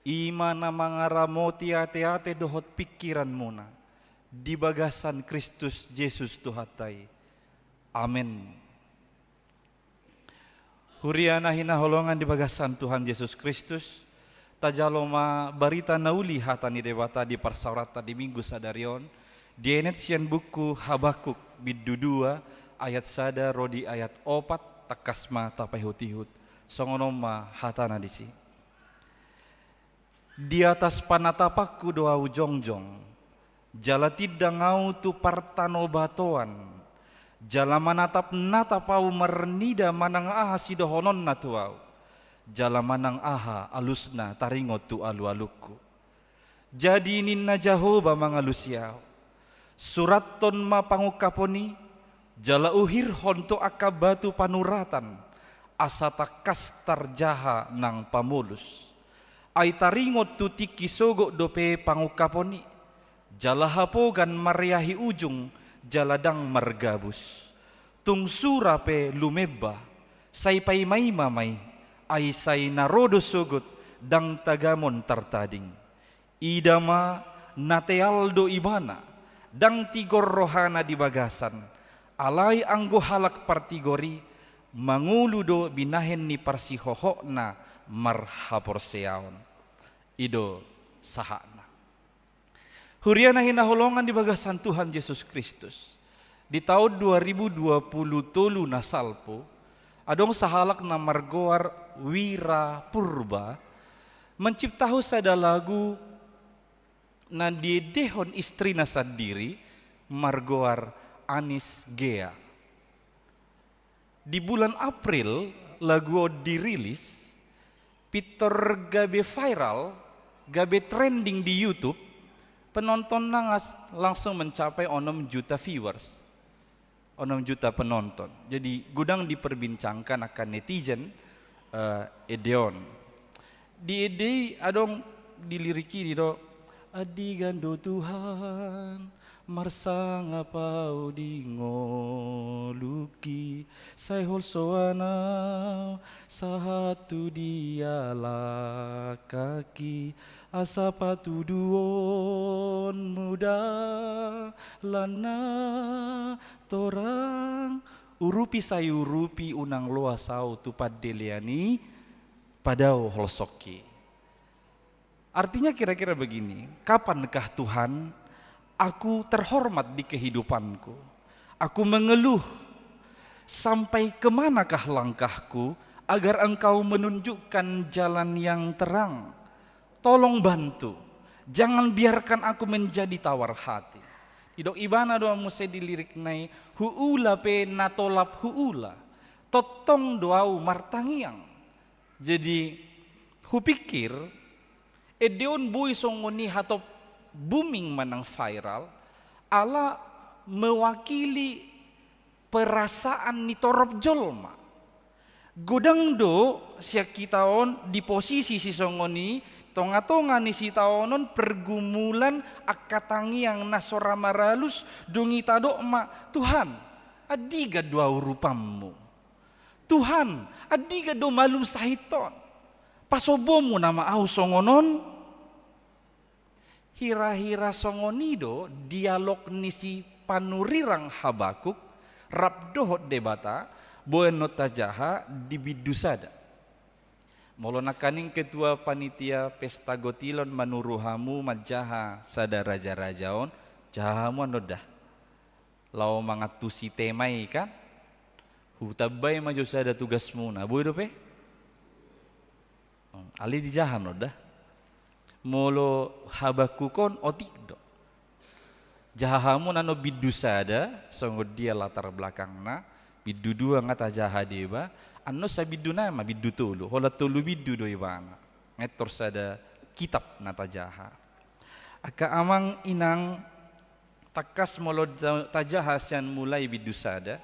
i ma na mangaramoti ateate dohot pingkiranmuna di bagasan Kristus Jesus Tuhanta i. Amen. Huria na hinaholongan di bagasan Tuhan Jesus Kristus, tajalo ma barita na uli hata ni Debata di parsaoranta di Minggu sadari on, dienet sian buku Habakuk bindu dua ayat sada ro di ayat opat, tangkas ma tapaihutihut. Songon on ma hatana disi. Di atas panatapanku do ahu jongjong, jala tindang ahu tu partanobatoan, jala manatapnatap ahu marnida manang aha sidohononna tu ahu, jala manang aha alusna taringot tu alualungku. Jadi ninna Jahowa mangalusi ahu: Surathon ma pangungkapon i, jala uhirhon tu angka batu panuratan, asa tangkas tarjaha nang pamolus. Ai taringot tu tingki sogot dope pangungkapon i, jala hapogan mariahi ujung jala ndang margabus. Tung sura pe lumemba, sai paimaima ma i, ai sai na ro do sogot ndang tagamon tartading. Ida ma, na teal do ibana, ndang tigor rohana di bagasan, alai anggo halak partigor i, mangolu do binahen ni parsihohotna marhaporseaon. I do sahatna. Huria na hinaholongan di bagasan Tuhan Jesus Kristus, di taon dua ribu dua puluh tolu na salpu, adong sahalak na margoar Wira Purba, manciptahon sada lagu na diendehon istrina sandiri, margoar Anis Gea. Di bulan April lagu on dirilis, pintor gabe viral, gabe trending di YouTube, penontonna nga s-, langsung mencapai onom juta viewers. Onom juta penonton. Jadi, godang diperbincangkan angka netizen, eh, ende on. Di ende i adong di lirik i do, "Andigan do Tuhan, marsangap ahu di ngolungki, sai holsoan ahu sahat tu dia langkangki, asa patuduhonmu dalan na torang, urupi sai urupi, unang loas ahu tu pandelean i, padao holsongki." Artinya kira-kira begini, kapankah Tuhan aku terhormat di kehidupanku? Aku mengeluh, sampai kemanakah langkahku, agar Engkau menunjukkan jalan yang terang? Tolong bantu, jangan biarkan aku menjadi tawar hati. Didok ibana do muse di lirikna i, huula pe na tolap huula, tongtong do ahu martangiang. Jadi, hupikir, ende on boi songon i hatop booming manang viral, ala mewakili perasaan ni torop jolma. Godang do sian hita on di posisi sisongon i, tonga-tonga ni sitaonon pergumulan angka tangiang na so ra maralus, dung i tadok ma, "Tuhan, andigan do ahu rupammu? Tuhan, andigan do malum sahit on? Pasombuonmu nama ahu songon on?" Hira-hira songon i do dialog ni si panurirang Habakuk rap dohot Debata, boan do tajaha di bindu sada. Molo nangkaning ketua panitia pesta gotilon manuru hamu manjaha sada raja-raja on, jaha hamu annon da. Laho mangantusi tema i kan, hutambai ma jo sada tugasmuna, boi dope? Hmm, alai dijaha annon da. Molo Habakuk on otik do. Jaha hamu annon bindu sada, songon dia latar belakangna, bindu dua nga tajaha deba, annon sabindu nai ma bindu tolu, holan tolu bindu do ibana. Nga intor sada kitab na tajaha. Angka amang inang, tangkas molo ta-, tajaha sian mulai bindu sada,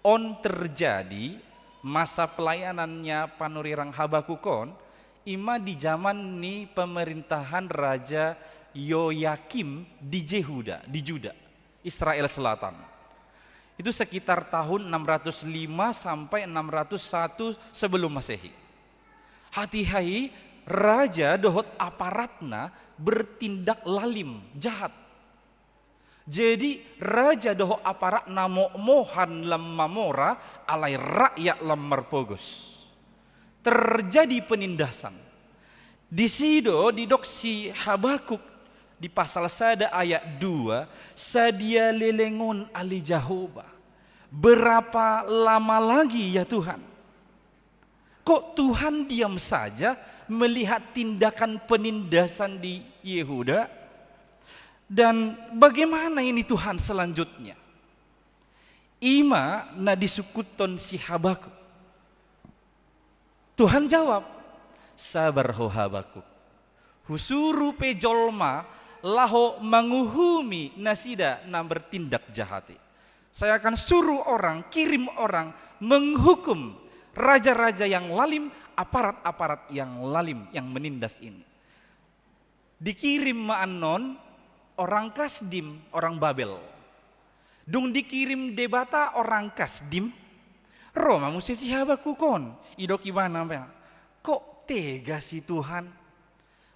on terjadi masa pelayanannya panurirang Habakuk on, i ma di zaman ni pemerintahan Raja Yoyakim di Jehuda, di Juda, Israel Selatan. Itu sekitar tahun enam ratus lima sampai enam ratus satu sebelum Masehi. Hatiha i raja dohot aparatna bertindak lalim, jahat. Jadi, raja dohot aparatna momohan lam mamora, alai rakyat lam marpogos. Terjadi penindasan. Disi do didok si Habakuk di pasal sada ayat dua, "Sadia leleng on ale Jahowa? Berapa lama lagi ya Tuhan?" Kok Tuhan diam saja melihat tindakan penindasan di Yehuda? Dan bagaimana ini Tuhan selanjutnya? I ma na disungkuthon si Habakuk. Tuhan jawab, "Sabar ho Habakuk. Husuru pe jolma laho manguhumi nasida na bertindak jahat i. Saya akan suruh orang, kirim orang menghukum raja-raja yang lalim, aparat-aparat yang lalim, yang menindas ini." Dikirim ma annon orang Kasdim, orang Babel. Dung dikirim Debata orang Kasdim, ro ma muse si Habakuk on, didok ibana ma, "Kok tega sih Tuhan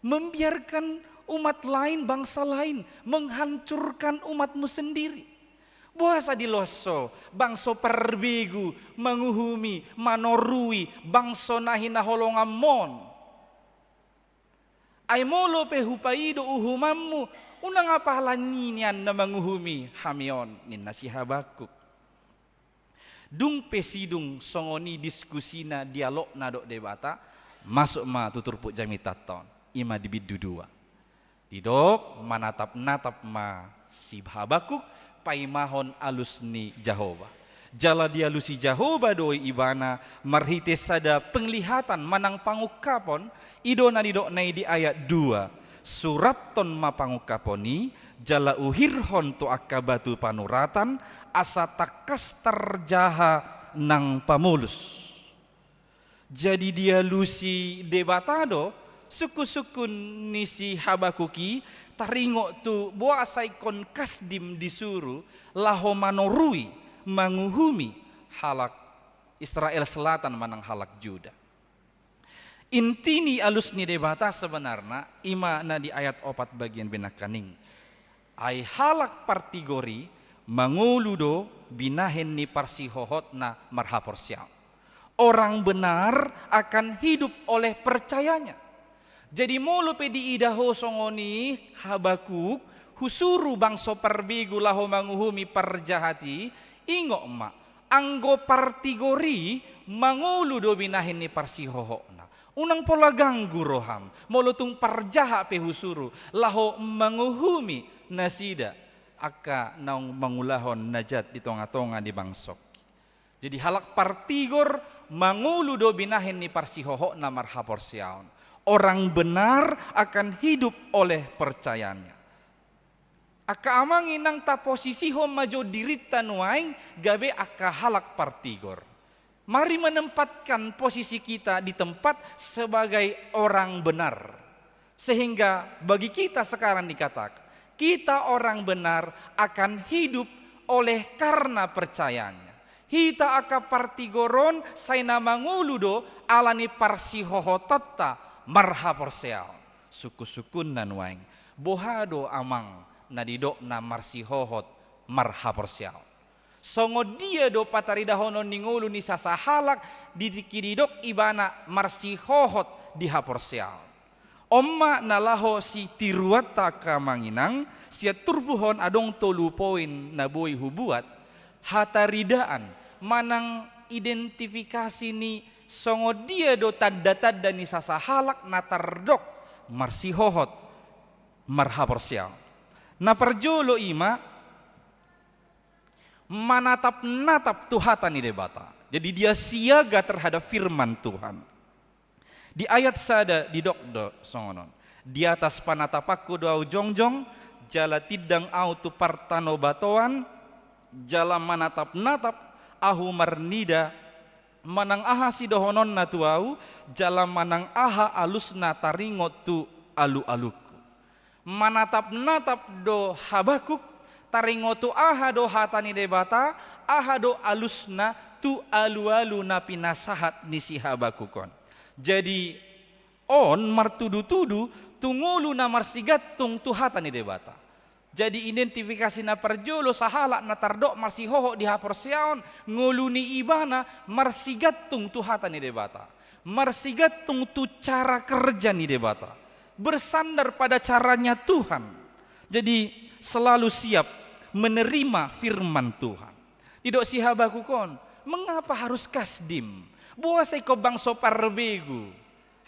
membiarkan umat lain, bangsa lain menghancurkan umat-Mu sendiri? Boasa diloas Ho bangso parbegu manguhumi, manorui bangso na hinaholongan-Mu on? Ai molo pe hupaido uhuman-Mu, unang apala nian na manguhumi hami on," ninna si Habakuk. Dung pe sidung songon i diskusina, dialogna dohot Debata, masuk ma tu turpuk jamita on, i ma di bindu dua. Didok, manatap-natap ma si Habakuk paimahon alus ni Jahowa. Jala dialusi Jahowa do ibana marhite sada penglihatan manang pangungkapon, i do na nidokna i di ayat dua. "Surathon ma pangungkapon i, jala uhirhon tu angka batu panuratan, asa tangkas tarjaha nang pamolus." Jadi dialusi Debata do sungkun-sungkun ni si Habakuk i, taringot tu boasa ingkon Kasdim disuru laho manorui, manguhumi halak Israel Selatan manang halak Juda. Inti ni alus ni Debata sebenarna i ma na di ayat opat bagian B nangkaning. Ai halak partigor i mangolu do binahen ni parsihohotna marhaporseaon. Orang benar akan hidup oleh percayanya. Jadi molo pe diida ho songon i Habakuk, husuru bangso parbegu laho manguhumi parjahat i, ingot ma, anggo partigor i mangolu do binahen ni parsihohotna. Unang pola ganggu roham molo tung parjahat pe husuru laho manguhumi nasida, angka naung mangulahon na jat di tonga-tonga ni bangsongki. Jadi halak partigor mangolu do binahen ni parsihohotna marhaporseaon. Orang benar akan hidup oleh percayanya. Angka amang inang, taposisihon ma jo dirinta nuaeng gabe angka halak partigor. Mari menempatkan posisi kita di tempat sebagai orang benar. Sehingga bagi kita sekarang dikatakan, kita orang benar akan hidup oleh karena percayanya. Hita angka partigor on sai na mangolu do ala ni parsihohotonta marhaporseaon. Sungkun-sungkunna nuaeng, boha do amang na didok na marsihohot marhaporseaon? Songon dia do pataridahonon ni ngolu ni sasahalak di tingki didok ibana marsihohot di haporseaon? On ma na laho sitiruanta angka amang inang, sian turpuk on adong tolu poin na boi hubuat, hataridaan manang identifikasi ni songon dia do tanda-tanda ni sasahalak na tardok marsihohot marhaporseaon. Na parjolo i ma manatap-natap tu hata ni Debata. Jadi dia siaga terhadap firman Tuhan. Di ayat sada didok do songon on, "Di atas panatapanku do ahu jongjong, jala tindang ahu tu partanobatoan, jala manatap-natap ahu marnida, manang aha sidohononna tu ahu, jala manang aha alusna taringot tu alu-alungku." Manatap-natap do Habakuk, taringot tu aha do hata ni Debata, aha do alusna tu alu-alu na pinasahat ni si Habakuk on. Jadi on martudu-tudu tu ngolu na marsigantung tu hata ni Debata. Jadi identifikasi na parjolo sahalak na tardok marsihohot di haporseaon, ngolu ni ibana marsigantung tu hata ni Debata, marsigantung tu cara kerja ni Debata, bersandar pada caranya Tuhan. Jadi selalu siap menerima firman Tuhan. Didok si Habakuk on, mengapa harus Kasdim? Boasa ingkon bangso parbegu?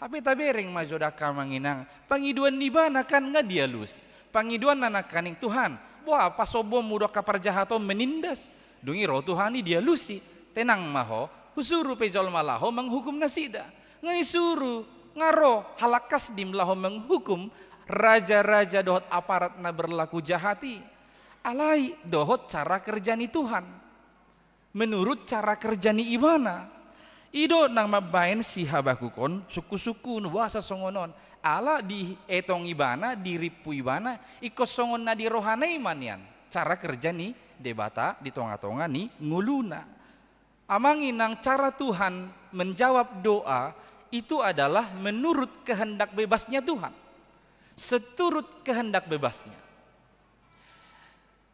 Hape tabereng ma jo da angka amang inang, pangidoan ni ibana kan nga dialusi. Pangidoanna nangkaning, Tuhan, boha pasombonmu do angka parjahat on menindas? Dung i ro Tuhan i dialusi, tenang ma ho, husuru pe jolma laho manghukum nasida. Nga isuru, nga ro halak Kasdim laho manghukum raja-raja dohot aparat na berlaku jahat i. Alai dohot cara kerja ni Tuhan. Menurut cara kerja ni ibana. I do na mambaen si Habakuk on sungkun-sungkun, boasa songon on. Ala dietong ibana, dirimpu ibana, ingkon songon na di rohana i ma nian cara kerja ni Debata di tonga-tonga ni ngoluna. Amang inang, cara Tuhan menjawab doa itu adalah menurut kehendak bebasnya Tuhan. Seturut kehendak bebasnya.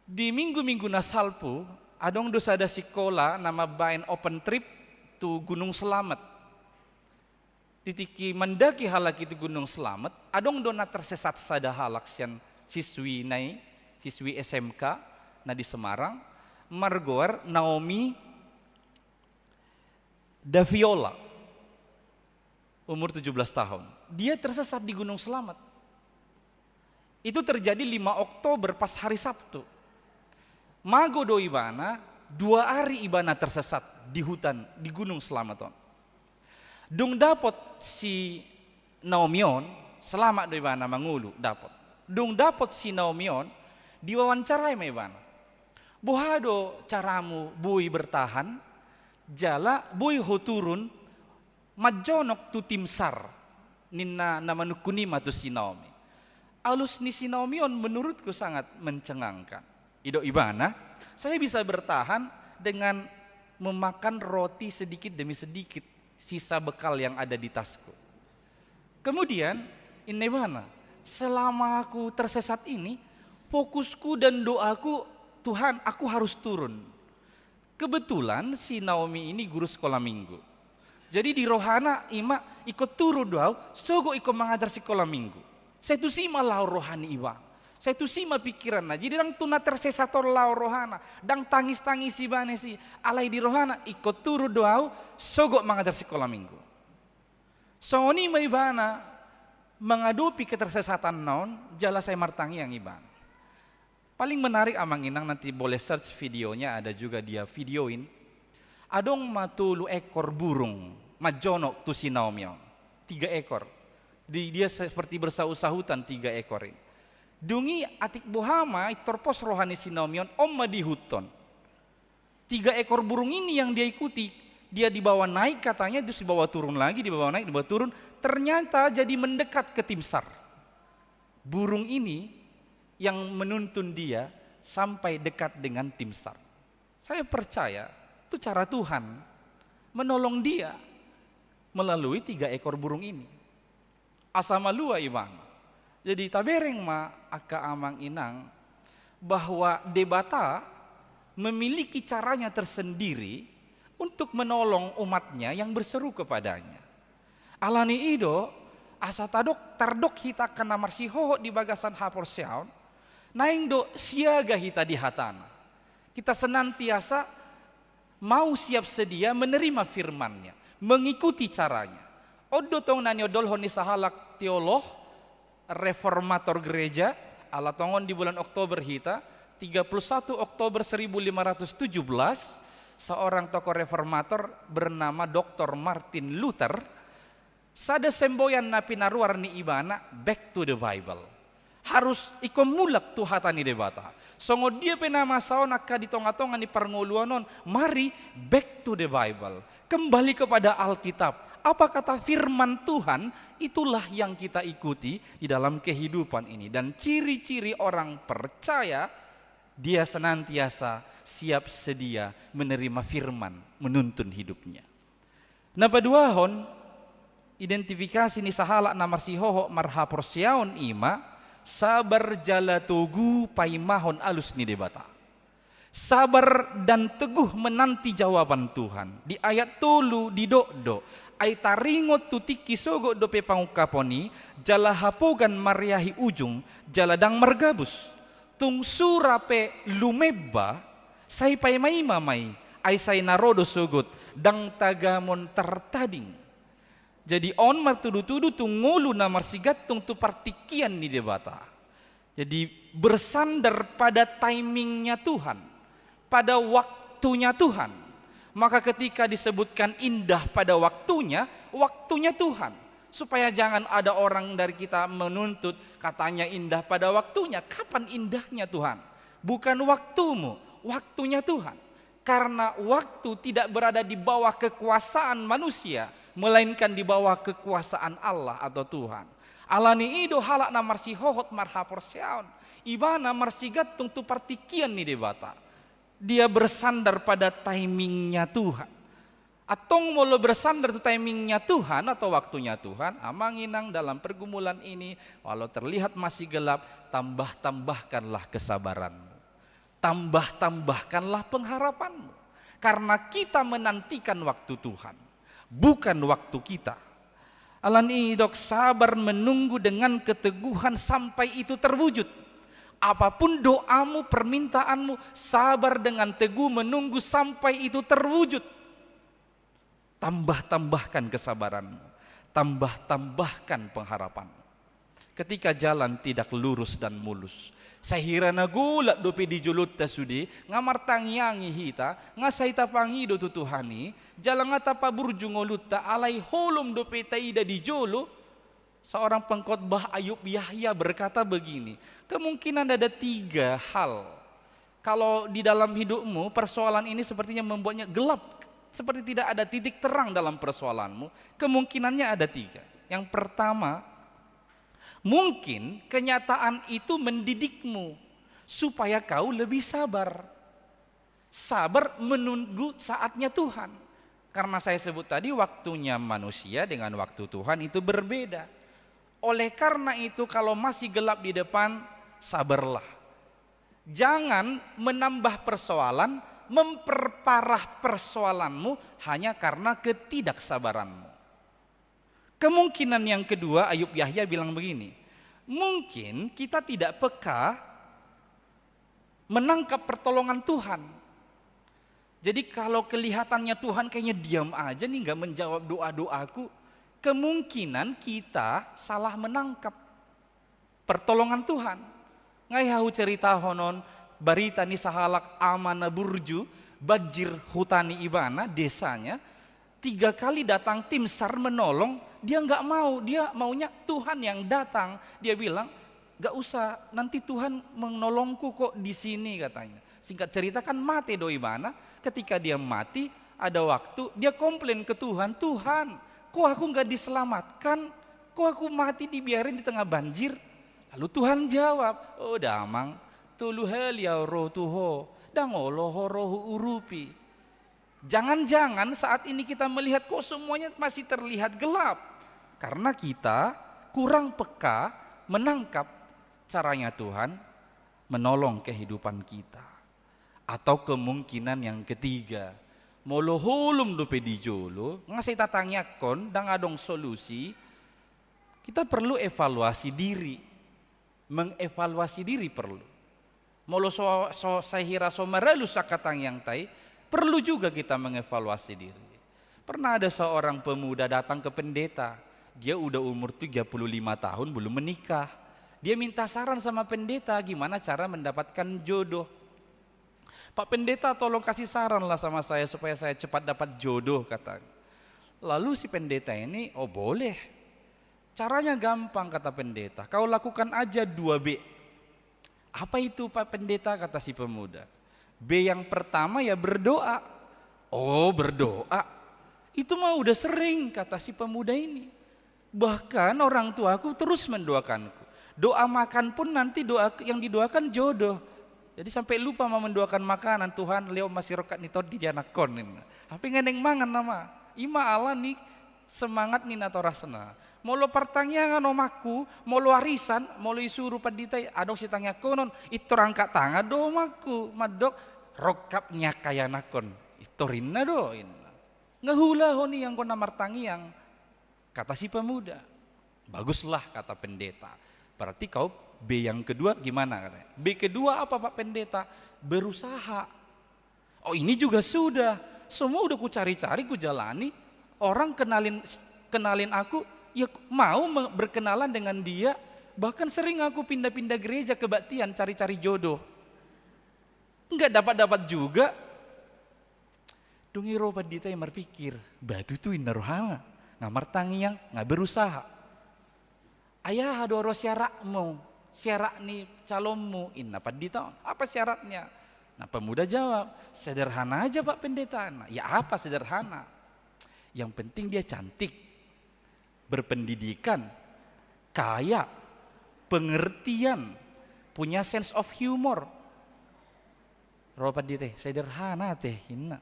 Di minggu-minggu na salpu, adong do sada sikola na mambaen open trip tu Gunung Selamet. Di tingki mandaki halak i tu Gunung Selamet, adong do na tersesat sada halak sian siswi na i, siswi S M K na di Semarang, margoar Naomi Daviola, umur tujuh belas tahun. Dia tersesat di Gunung Selamet. Itu terjadi lima Oktober pas hari Sabtu. Mago do ibana, dua ari ibana tersesat di hutan, di Gunung Selamet on. Dung dapot si Naomi on, selamat do ibana mangolu, dapot. Dung dapot si Naomi on, diwawancarai ma ibana. Boha do caramu boi bertahan, jala boi ho turun manjonok tu tim sar, ninna na manungkun i ma tu si Naomi. Alus ni si Naomi on menurutku sangat mencengangkan. I do ibana, saya bisa bertahan dengan memakan roti sedikit demi sedikit, sisa bekal yang ada di tasku. Kemudian, ninna ibana, selama aku tersesat ini, fokusku dan doaku, Tuhan, aku harus turun. Kebetulan si Naomi ini guru sekolah minggu. Jadi di rohana i ma, ingkon turun do au, sogot ingkon mangajar sikola minggu. Sai tusi ma laho roha ni ibana. Sai tusi ma pikiranna. Jadi ndang tu na tersesat on laho rohana. Ndang tangis-tangis ibana i, alai di rohana, ingkon turun do au, sogot mangajar sikola minggu. Songon i ma ibana mangadopi ketersesatanna on, jala sai martangiang ibana. Paling menarik, amang inang, nanti boleh search videonya, ada juga dia videoin. Adong ma tolu ekor burung manjonok tu si Naomi on. Tiga ekor. Di, dia seperti bersaut-sautan tiga ekor ini. Dung i atik boha ma, pintor pos roha ni si Naomi on, on ma diihuthon. Tiga ekor burung ini yang dia ikuti, dia dibawa naik katanya, terus dibawa turun lagi, dibawa naik, dibawa turun. Ternyata jadi mendekat ke tim sar. Burung ini yang menuntun dia sampai dekat dengan tim sar. Saya percaya itu cara Tuhan menolong dia melalui tiga ekor burung ini. Asa malua ibana. Jadi tabereng ma angka amang inang bahwa Debata memiliki caranya tersendiri untuk menolong umat-Nya yang berseru kepada-Nya. Alani i do, asa tadok, tardok hita angka na marsihohot di bagasan haporseaon, naeng do siaga hita di hata-Na. Kita senantiasa mau siap sedia menerima firman-Nya, mengikuti caranya. On do tong na niondolhon ni sahalak teolog, reformator gereja, ala tongon di bulan Oktober hita, tiga puluh satu Oktober seribu lima ratus tujuh belas, seorang tokoh reformator bernama Doktor Martin Luther, sada semboyan na pinaruar ni ibana, back to the Bible. Harus ingkon mulak tu hata ni Debata. Songon dia pe na masa on angka di tonga-tonga ni parngoluan on, mari back to the Bible. Kembali kepada Alkitab. Apa kata firman Tuhan, itulah yang kita ikuti di dalam kehidupan ini. Dan ciri-ciri orang percaya, dia senantiasa siap sedia menerima firman, menuntun hidupnya. Na paduahon, identifikasi ni sahalak na marsihohot marhaporseaon i ma, sabar jala togu paimahon alus ni Debata. Sabar dan teguh menanti jawaban Tuhan. Di ayat tolu didok do, ai taringot tu tingki sogot dope pangungkapon i, jala hapogan mareahi ujung, jala ndang margabus. Tung sura pe lumeba, sai paima-ima ma i, ai sai na ro do sogot, ndang tagamon tartading. Jadi on martudu-tudu tu ngolu na marsigantung tu partingkian ni Debata. Jadi bersandar pada timingnya Tuhan, pada waktunya Tuhan. Maka ketika disebutkan indah pada waktunya, waktunya Tuhan. Supaya jangan ada orang dari kita menuntut, katanya indah pada waktunya. Kapan indahnya, Tuhan? Bukan waktumu, waktunya Tuhan. Karena waktu tidak berada di bawah kekuasaan manusia, melainkan di bawah kekuasaan Allah atau Tuhan. Alani i do halak na marsihohot marhaporseaon, ibana marsigantung tu partingkian ni Debata. Dia bersandar pada timingnya Tuhan. Antong molo bersandar tu timingnya Tuhan atau waktunya Tuhan, amang inang, dalam pergumulan ini, walau terlihat masih gelap, tambah-tambahkanlah kesabaranmu. Tambah-tambahkanlah pengharapanmu. Karena kita menantikan waktu Tuhan, bukan waktu kita. Alani i didok, sabar menunggu dengan keteguhan sampai itu terwujud. Apapun doamu, permintaanmu, sabar dengan teguh menunggu sampai itu terwujud. Tambah-tambahkan kesabaranmu, tambah-tambahkan pengharapanmu. Ketika jalan tidak lurus dan mulus, sahira na golap dope di jolonta sude, nga martangiangi hita, nga sai tapangido tu Tuhan i, jala nga tapaburju ngolunta, alai holom dope taida di jolo. Seorang pengkhotbah Ayub Yahya berkata begini, kemungkinan ada tiga hal. Kalau di dalam hidupmu, persoalan ini sepertinya membuatnya gelap, seperti tidak ada titik terang dalam persoalanmu, kemungkinannya ada tiga. Yang pertama, mungkin kenyataan itu mendidikmu supaya kau lebih sabar. Sabar menunggu saatnya Tuhan. Karena saya sebut tadi, waktunya manusia dengan waktu Tuhan itu berbeda. Oleh karena itu, kalau masih gelap di depan, sabarlah. Jangan menambah persoalan, memperparah persoalanmu hanya karena ketidaksabaranmu. Kemungkinan yang kedua, Ayub Yahya bilang begini, mungkin kita tidak peka menangkap pertolongan Tuhan. Jadi, kalau kelihatannya Tuhan kayaknya diam aja nih, nggak menjawab doa-doaku, kemungkinan kita salah menangkap pertolongan Tuhan. Nga i huceritahonon barita ni sahalak ama na burju, banjir huta ni ibana, desanya, tiga kali datang tim sar menolong, dia nggak mau, dia maunya Tuhan yang datang. Dia bilang, "Nggak usah, nanti Tuhan menolongku kok di sini," katanya. Singkat cerita, kan mate do ibana. Ketika dia mati, ada waktu dia komplain ke Tuhan, "Tuhan, kok aku nggak diselamatkan? Kok aku mati dibiarin di tengah banjir?" Lalu Tuhan jawab, "O damang, tolu hali au ro tu ho, ndang olo ho ro huurupi." Jangan-jangan saat ini kita melihat kok semuanya masih terlihat gelap, karena kita kurang peka menangkap caranya Tuhan menolong kehidupan kita. Atau kemungkinan yang ketiga, molo holom dope di jolo, nga sai tatangiangkon, ndang adong solusi, kita perlu evaluasi diri. Mengevaluasi diri perlu. Molo so, so, sahira so maralus angka tangiangta i, perlu juga kita mengevaluasi diri. Pernah ada seorang pemuda datang ke pendeta. Dia udah umur tiga puluh lima tahun, belum menikah. Dia minta saran sama pendeta gimana cara mendapatkan jodoh. "Pak Pendeta, tolong kasih saran lah sama saya supaya saya cepat dapat jodoh," katanya. Lalu si pendeta ini, "Oh, boleh. Caranya gampang," kata pendeta. "Kau lakukan aja dua B." "Apa itu, Pak Pendeta?" kata si pemuda. "B yang pertama ya berdoa." "Oh, berdoa? Itu mah udah sering," kata si pemuda ini. "Bahkan orang tuaku terus mendoakanku. Doa makan pun nanti doa yang didoakan jodoh." Jadi sampai lupa mau mendoakan makanan, "Tuhan, lehon ma sirongkap ni tondi di anakkon," ninna. Hape nga naeng mangan nama. I ma ala ni semangat ni natorasna. Molo partangiangan omakku, molo arisan, molo isuru pandita i, adong sitangiangkonon, "Intor angkat tangan do omakku, mandok rongkap ni angka ianakkon." "Intor inna do," inna. Nga huulahon i anggo na martangiang. Kata si pemuda. "Baguslah," kata pendeta. "Berarti kau B yang kedua gimana?" katanya. "B kedua apa, Pak Pendeta?" "Berusaha." "Oh, ini juga sudah. Semua udah kucari-cari, kujalani. Orang kenalin, kenalin aku, ya mau me-, berkenalan dengan dia. Bahkan sering aku pindah-pindah gereja kebaktian cari-cari jodoh. Nggak dapat-dapat juga." Dung i ro pandita i marpikir, "Ba tutu inna rohana, nga martangiang, nga berusaha. Ai aha do ro syaratmu, syarat ni calonmu?" inna pandita on. "Apa syaratnya?" Nah, pemuda jawab, "Sederhana aja, Pak Pendeta." Nah, ya apa sederhana? Yang penting dia cantik, berpendidikan, kaya, pengertian, punya sense of humor. Ro pandita, "Sederhana ate," inna.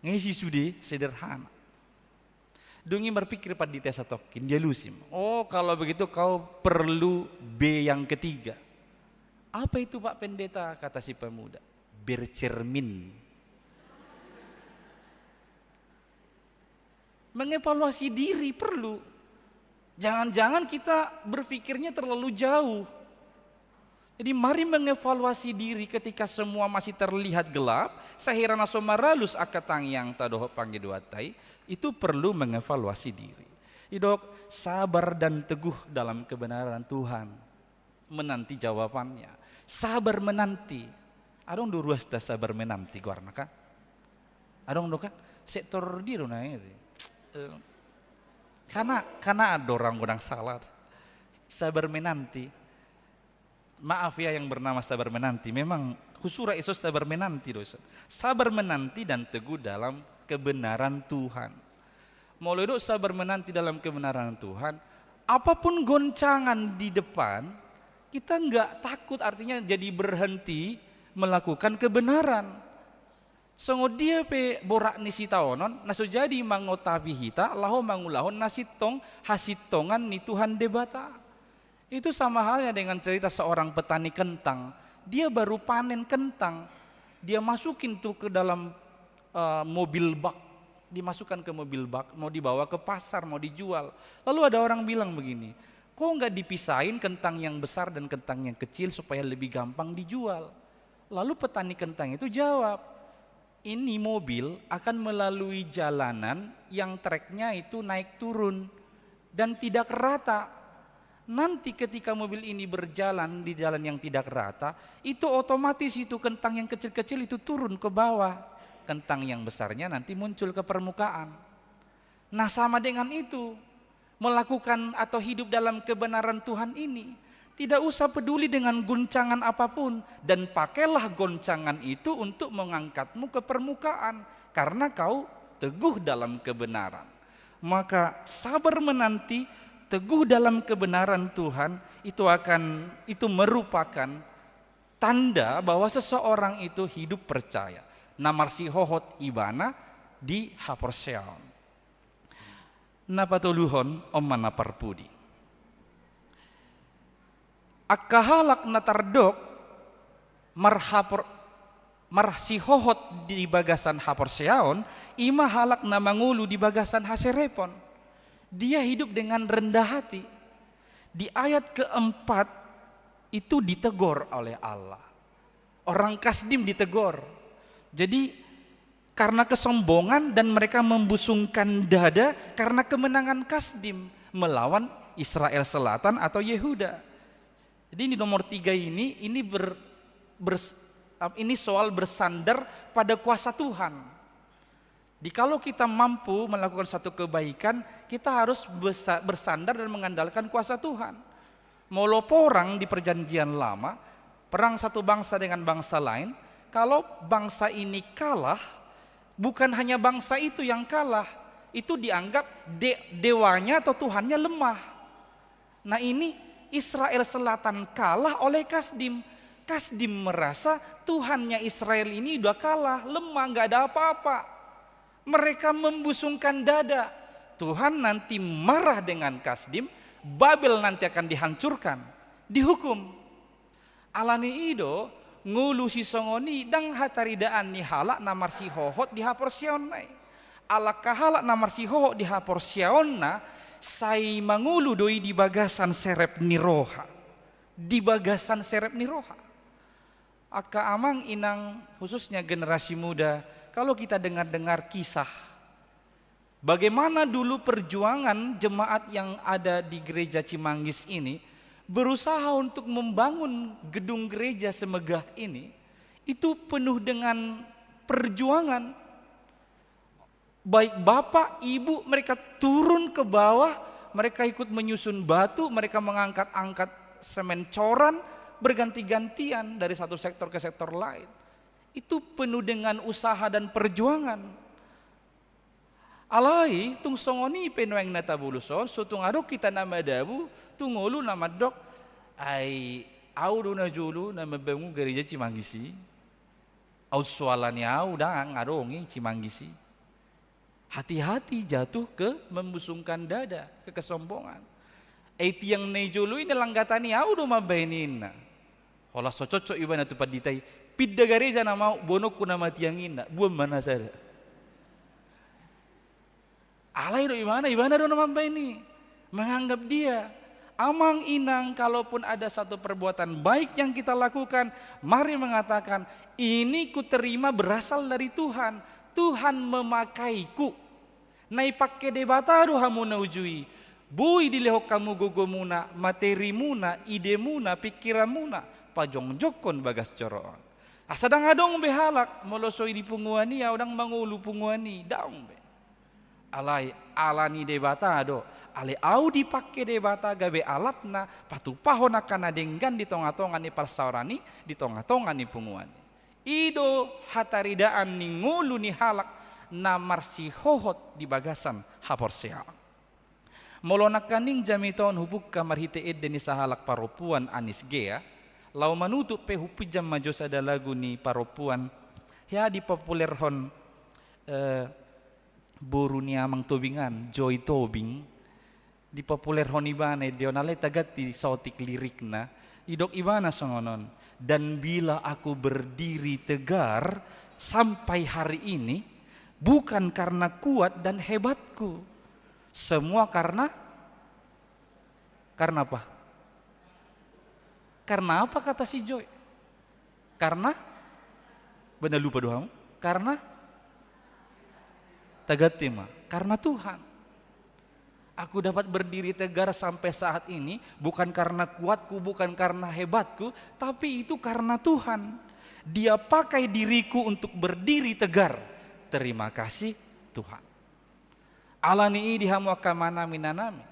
Nga i sude sederhana. Dung i marpikir pandita satongkin, dialusi ma. "Oh, kalau begitu kau perlu B yang ketiga." "Apa itu, Pak Pendeta?" kata si pemuda. "Bercermin." Mengevaluasi diri perlu. Jangan-jangan kita berpikirnya terlalu jauh. Jadi mari mengevaluasi diri ketika semua masih terlihat gelap, sahira na so maralus angka tangiangta dohot pangidoanta i, itu perlu mengevaluasi diri. Didok, sabar dan teguh dalam kebenaran Tuhan. Menanti jawabannya. Sabar menanti. Adong do ruasta sabar menanti goarna, kan? Adong do, kan? Sektor dia do na ini. Eh, karena, karena ada orang godang salah. Sabar menanti. Maaf ya, yang bernama sabar menanti. Memang husura iso sabar menanti do iso. Sabar menanti dan teguh dalam kebenaran Tuhan. Molo didok sabar menanti dalam kebenaran Tuhan, apapun goncangan di depan, kita nggak takut, artinya jadi berhenti melakukan kebenaran. Songon dia pe borat ni sitaonon, na so jadi mangotapi hita laho mangulahon na sintong hasintongan ni Tuhan Debata. Itu sama halnya dengan cerita seorang petani kentang. Dia baru panen kentang, dia masukin tuh ke dalam, eh, mobil bak, dimasukkan ke mobil bak, mau dibawa ke pasar, mau dijual. Lalu ada orang bilang begini, "Kok nggak dipisahin kentang yang besar dan kentang yang kecil supaya lebih gampang dijual?" Lalu petani kentang itu jawab, "Ini mobil akan melalui jalanan yang treknya itu naik turun dan tidak rata. Nanti ketika mobil ini berjalan di jalan yang tidak rata, itu otomatis itu kentang yang kecil-kecil itu turun ke bawah. Kentang yang besarnya nanti muncul ke permukaan." Nah, sama dengan itu, melakukan atau hidup dalam kebenaran Tuhan ini. Tidak usah peduli dengan guncangan apapun, dan pakailah goncangan itu untuk mengangkatmu ke permukaan, karena kau teguh dalam kebenaran. Maka sabar menanti, teguh dalam kebenaran Tuhan, itu akan, itu merupakan tanda bahwa seseorang itu hidup percaya. Na marsihohot ibana di haporseaon. Na patoluhon, on ma na parpudi. Angka halak na tardok marhapor-, marsihohot di bagasan haporseaon, i ma halak na mangolu di bagasan haserepon. Dia hidup dengan rendah hati. Di ayat keempat itu ditegor oleh Allah. Orang Kasdim ditegor. Jadi, karena kesombongan dan mereka membusungkan dada karena kemenangan Kasdim melawan Israel Selatan atau Yehuda. Jadi, ini nomor tiga ini, ini ber-, bers-, ini soal bersandar pada kuasa Tuhan. Jadi, kalau kita mampu melakukan satu kebaikan, kita harus besa-, bersandar dan mengandalkan kuasa Tuhan. Molo porang di Perjanjian Lama, perang satu bangsa dengan bangsa lain, kalau bangsa ini kalah, bukan hanya bangsa itu yang kalah, itu dianggap de-, dewanya atau Tuhannya lemah. Nah, ini Israel Selatan kalah oleh Kasdim. Kasdim merasa Tuhannya Israel ini udah kalah, lemah, nggak ada apa-apa. Mereka membusungkan dada. Tuhan nanti marah dengan Kasdim, Babel nanti akan dihancurkan, dihukum. Alani i do, ngolu sisongon i ndang hataridaan ni halak na marsihohot di haporseaonna i. Alangka halak na marsihohot di haporseaonna, sai mangolu do i di bagasan serep ni roha. Di bagasan serep ni roha. Angka amang inang, khususnya generasi muda, kalau kita dengar-dengar kisah, bagaimana dulu perjuangan jemaat yang ada di Gereja Cimanggis ini berusaha untuk membangun gedung gereja semegah ini, itu penuh dengan perjuangan. Baik bapak, ibu, mereka turun ke bawah, mereka ikut menyusun batu, mereka mengangkat-angkat semen coran, berganti-gantian dari satu sektor ke sektor lain. Itu penuh dengan usaha dan perjuangan. Alai tung songon i pe nuaeng na tabolus on, so tung adong hita na madabu tu ngolu na mandok, ai au do na jolo na mambangun gareja Cimanggis i. Au so ala ni au ndang adong i Cimanggis i. Hati-hati jatuh ke membusungkan dada, ke kesombongan. Ai tiang na i jolo i na langgatani au do mambahen i ninna. Holan so cocok ibana tu pandita i, pinda gareja nama au, boanonku nama tiang i ninna, buan ma na sada. Alai do ibana, ibana do na mambahen i. Menganggap dia. Amang inang, kalaupun ada satu perbuatan baik yang kita lakukan, mari mengatakan, ini kuterima berasal dari Tuhan. Tuhan memakaiku. Na ipangke Debata do hamu na uju i. Boi dilehon hamu gogomuna, materimuna, idemuna, pingkiranmuna, pajongjongkon bagas joro on. Asa ndang adong be halak, molo so i di punguan i, au ndang mangolu punguan i, daong be. Alai, ala ni Debata do, alai au dipangke Debata gabe alatna, patupahon angka na denggan di tonga-tonga ni parsaoran i, di tonga-tonga ni punguan i. I do hataridaan ni ngolu ni halak na marsihohot di bagasan haporseaon. Molo nangkaning jamita on hubungka marhite ende ni sahalak parompuan Anis Gea, laho manutup pe hupinjam ma jo sada lagu ni parompuan, hea dipopulerhon, eh, boru ni Amang Tobing an, Joy Tobing, dipopulerhon ibana ende on alai taganti saotik lirikna, didok ibana songon on, dan bila aku berdiri tegar sampai hari ini, bukan karena kuat dan hebatku, semua karena, karena apa? Karena apa kata si Joy? Karena, bana lupa do hamu? Karena, taganti ma, karena Tuhan. Aku dapat berdiri tegar sampai saat ini, bukan karena kuatku, bukan karena hebatku, tapi itu karena Tuhan. Dia pakai diriku untuk berdiri tegar. Terima kasih, Tuhan. Ala ni i di hamu angka amanami, inanami,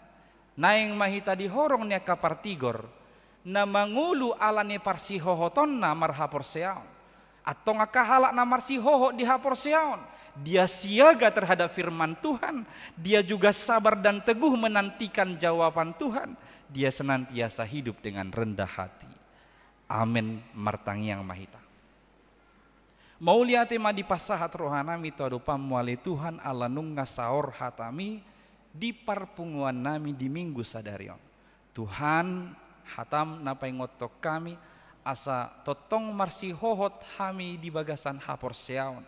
naeng ma hita di horong ni angka partigor, na mangolu ala ni parsihohotonna marhaporseaon. Antong angka halak na marsihohot di haporseaon, dia siaga terhadap firman Tuhan, dia juga sabar dan teguh menantikan jawaban Tuhan, dia senantiasa hidup dengan rendah hati. Amen. Martangiang ma hita. Mauliate ma dipasahat rohanami tu adopanmu ale Tuhan, ala nunga saor hatami di parpunguannami di Minggu sadari on. Tuhan, hatam na paingothon hami, asa tongtong marsihohot hami di bagasan haporseaon.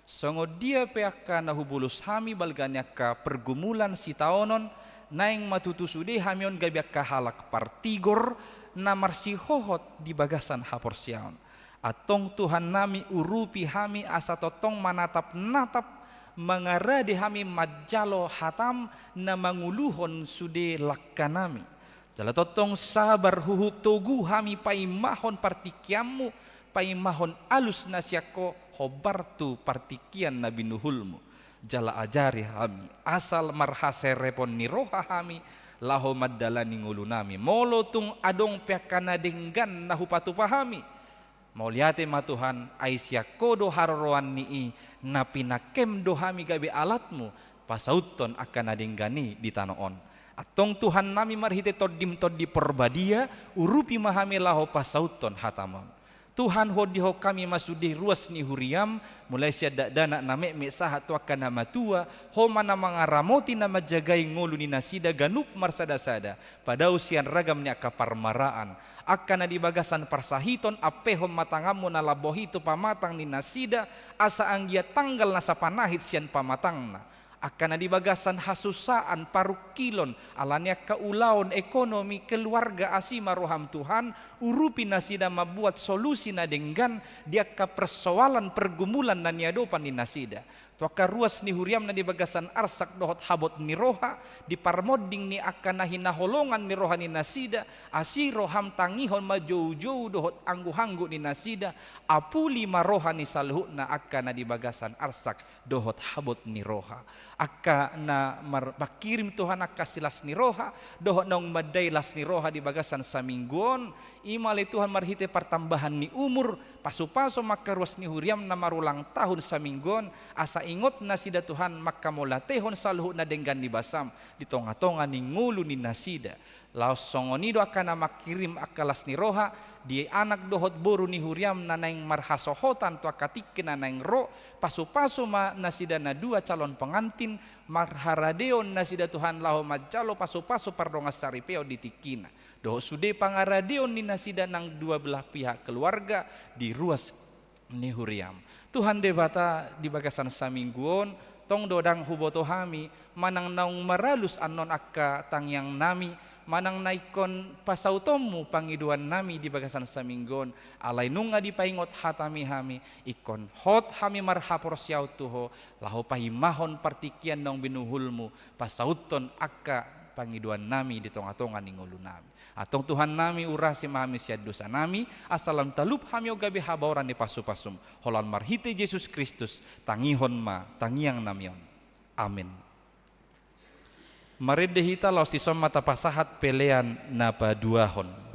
Songon dia pe angka na hubolus hami balga ni angka pergumulan sitaonon, naeng ma tutu sude hami on gabe angka halak partigor na marsihohot di bagasan haporseaon. Antong Tuhannami, urupi hami asa tongtong manatap-natap, mangarade hami manjalo hatam na manguluhon sude langkanami. Jala tongtong sabar huhut togu hami paimahon partingkianmu, paimahon alus na sian Ho hombar tu partingkian na binuhulmu. Jala ajari hami asa marhaserepon ni roha hami laho mandalani ngolunami. Molo tung adong pe angka na denggan na hupatupa hami, mauliate ma Tuhan, ai sian Ho do haroroan ni i, na pinangkem do hami gabe alatmu pasauthon angka na denggan i di tano on. Antong Tuhannami, marhite TondiM Tondi Porbadia, urupi ma hami laho pasauthon hatam on. Tuhan, hondihon hami ma sude ruas ni huriaM, mulai sian dakdanak na metmet sahat tu angka na matua, Ho ma na mangaramoti na manjagai ngolu ni nasida ganup marsadasada, padao sian ragam ni angka parmaraan. Angka na di bagasan parsahiton, ampehon ma tanganMu na lambok i tu pamatang ni nasida, asa anggiat tanggal na sapanahit sian pamatangna. Angka na di bagasan hasusaan, parungkilon, ala ni angka ulaon, ekonomi, keluarga, asi ma rohaM Tuhan, urupi nasida mambuat solusi na denggan di angka persoalan pergumulan na niadopan ni nasida. tu angka ruas ni huriam na di bagasan arsak dohot habot ni roha, di parmonding ni angka na hinaholongan ni roha ni nasida, asi roham tangihon ma joujou dohot angguhangguh ni nasida, apuli ma roha ni saluhutna angka na di bagasan arsak dohot habot ni roha. Angka na mar-, mangkirim Tuhan angka silas ni roha, dohot naung mandai las ni roha di bagasan saminggu on, i ma ale Tuhan marhite partambahan ni umur, pasupasu ma angka ruas ni huriam na marulang tahun saminggu on, asa ingot nasida Tuhan mangkamauliatehon saluhut na denggan ni basam, di tongatonga ni ngolu ni nasida. Laos songon i do angka na mangkirim angka las ni roha, di anak dohot boru ni huriam na naeng marhasohotan tu angka tingki na naeng ro, pasupasu ma nasida na dua calon pengantin, marharadeon nasida Tuhan laho manjalo pasupasu pardongan saripeon di tingkina. Dohot sude pangaradeon ni nasida nang dua belah pihak keluarga di ruas ni huriam. Tuhan Debata, di bagasan saminggu on, tong do ndang huboto hami, manang naung maralus annon angka tangiangnami, manang na ingkon pasautonmu pangidoannami di bagasan saminggu on, alai nunga dipaingot hatami hami, ingkon hot hami marhaporseaon tu ho, laho paimahon partingkian naung binuhulmu, pasauthon angka pangidoannami di tongatonga ni ngolunami. Antong Tuhannami, urasi ma hami sian dosanami, asa lam talup hami on gabe habaoran ni pasupasum. Holan marhite Jesus Kristus, tangihon ma tangiangnami on. Amen. Marende hita laos dison ma tapasahat pelean na paduahon.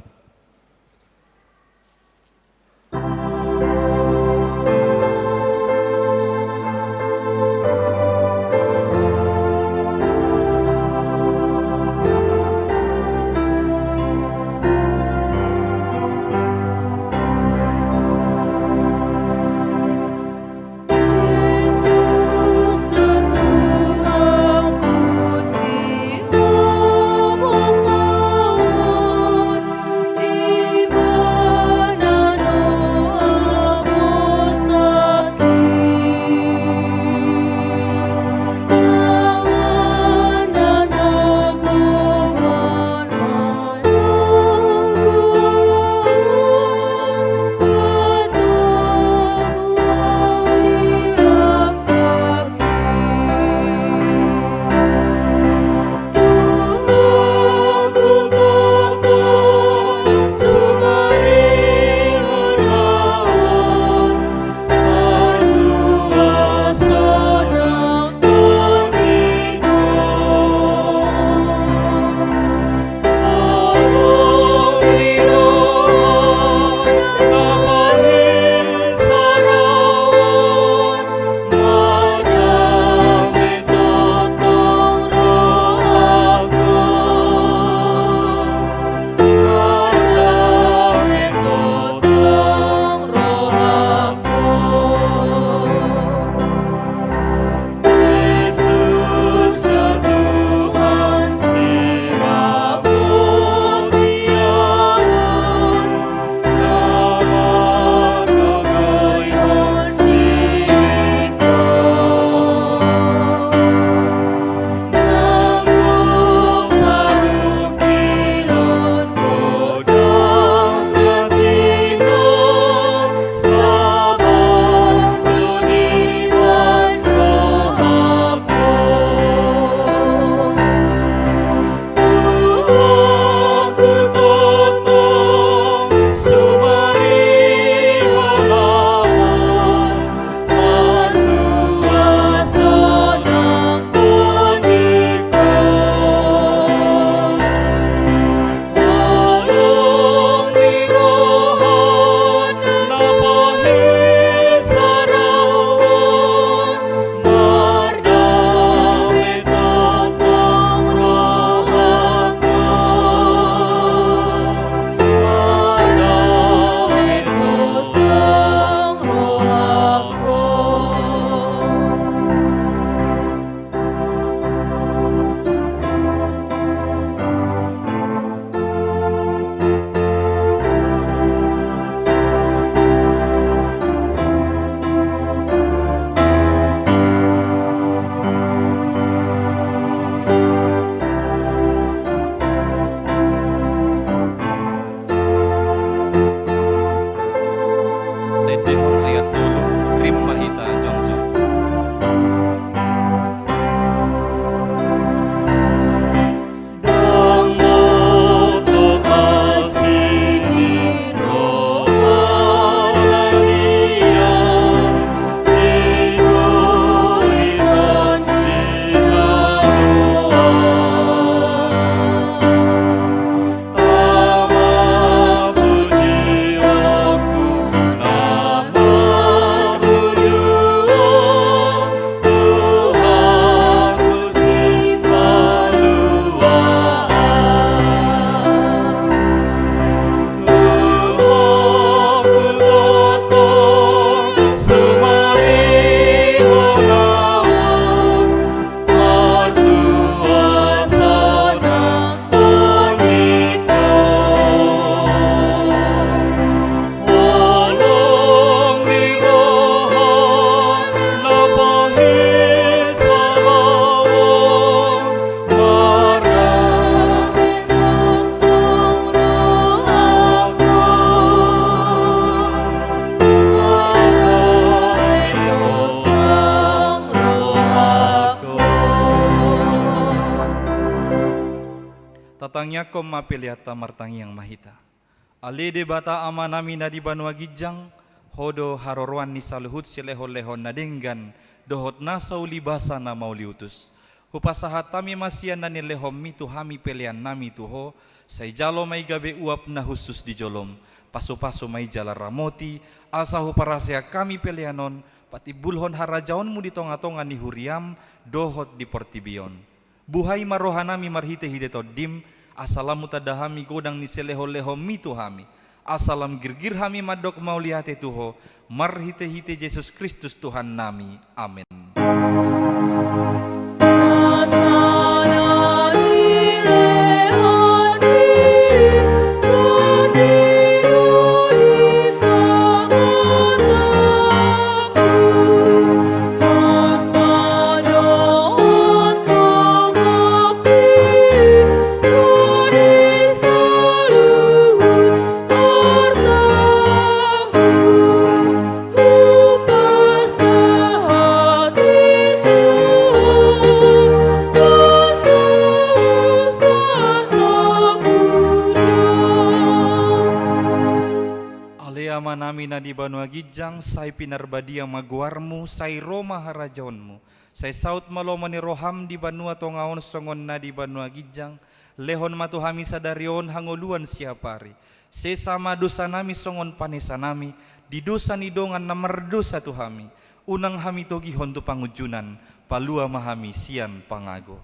Tangiangkon ma peleanta, martangiang ma hita. Ale Debata Amanami na di banua ginjang, Ho do haroroan ni saluhut silehonlehon na denggan dohot nasa ulibasa na mauliutus. Hupasahat hami ma sian na nilehonMi tu hami peleannami tu Ho, sai jalo ma i gabe uap na hushus di joloM, pasupasu ma i jala ramoti, asa huparaseak hami pelean on patimbulhon harajaonMu di tongatonga ni huriaM dohot di portibi on. Buhai ma rohanami marhitehite TondiM, asa lam hutanda hami godang ni silehonlehonMi tu hami, asa lam girgir hami mandok mauliate tu Ho, marhitehite Jesus Kristus Tuhannami. Amen. Ale Amanami na di banua ginjang, sai pinarbadia ma goarMu, sai ro ma harajaonMu, sai saut ma lomo ni rohaM di banua tonga on songon na di banua ginjang. Lehon ma tu hami sadari on hangoluan siapari. Sesa ma dosanami songon panesanami di dosa ni dongan na mardosa tu hami. Unang hami togihon tu pangunjunan, palua ma hami sian pangago.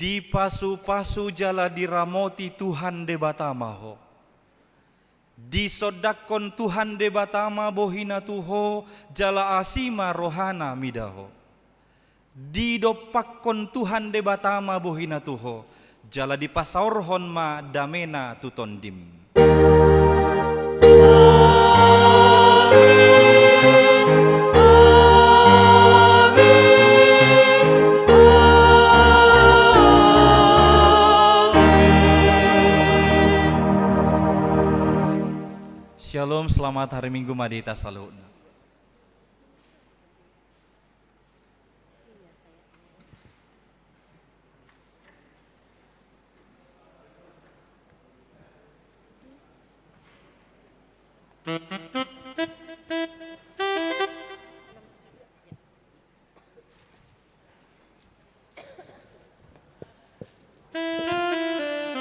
Dipasupasu jala diramoti Tuhan Debata ma ho. Disondangkon Tuhan Debata ma bohiNa tu ho, jala asi ma rohaNa mida ho. Didompakkon Tuhan Debata ma bohiNa tu ho, jala dipasaorhon ma dameNa tu tondim. Shalom, selamat hari Minggu ma di hita saluhutna.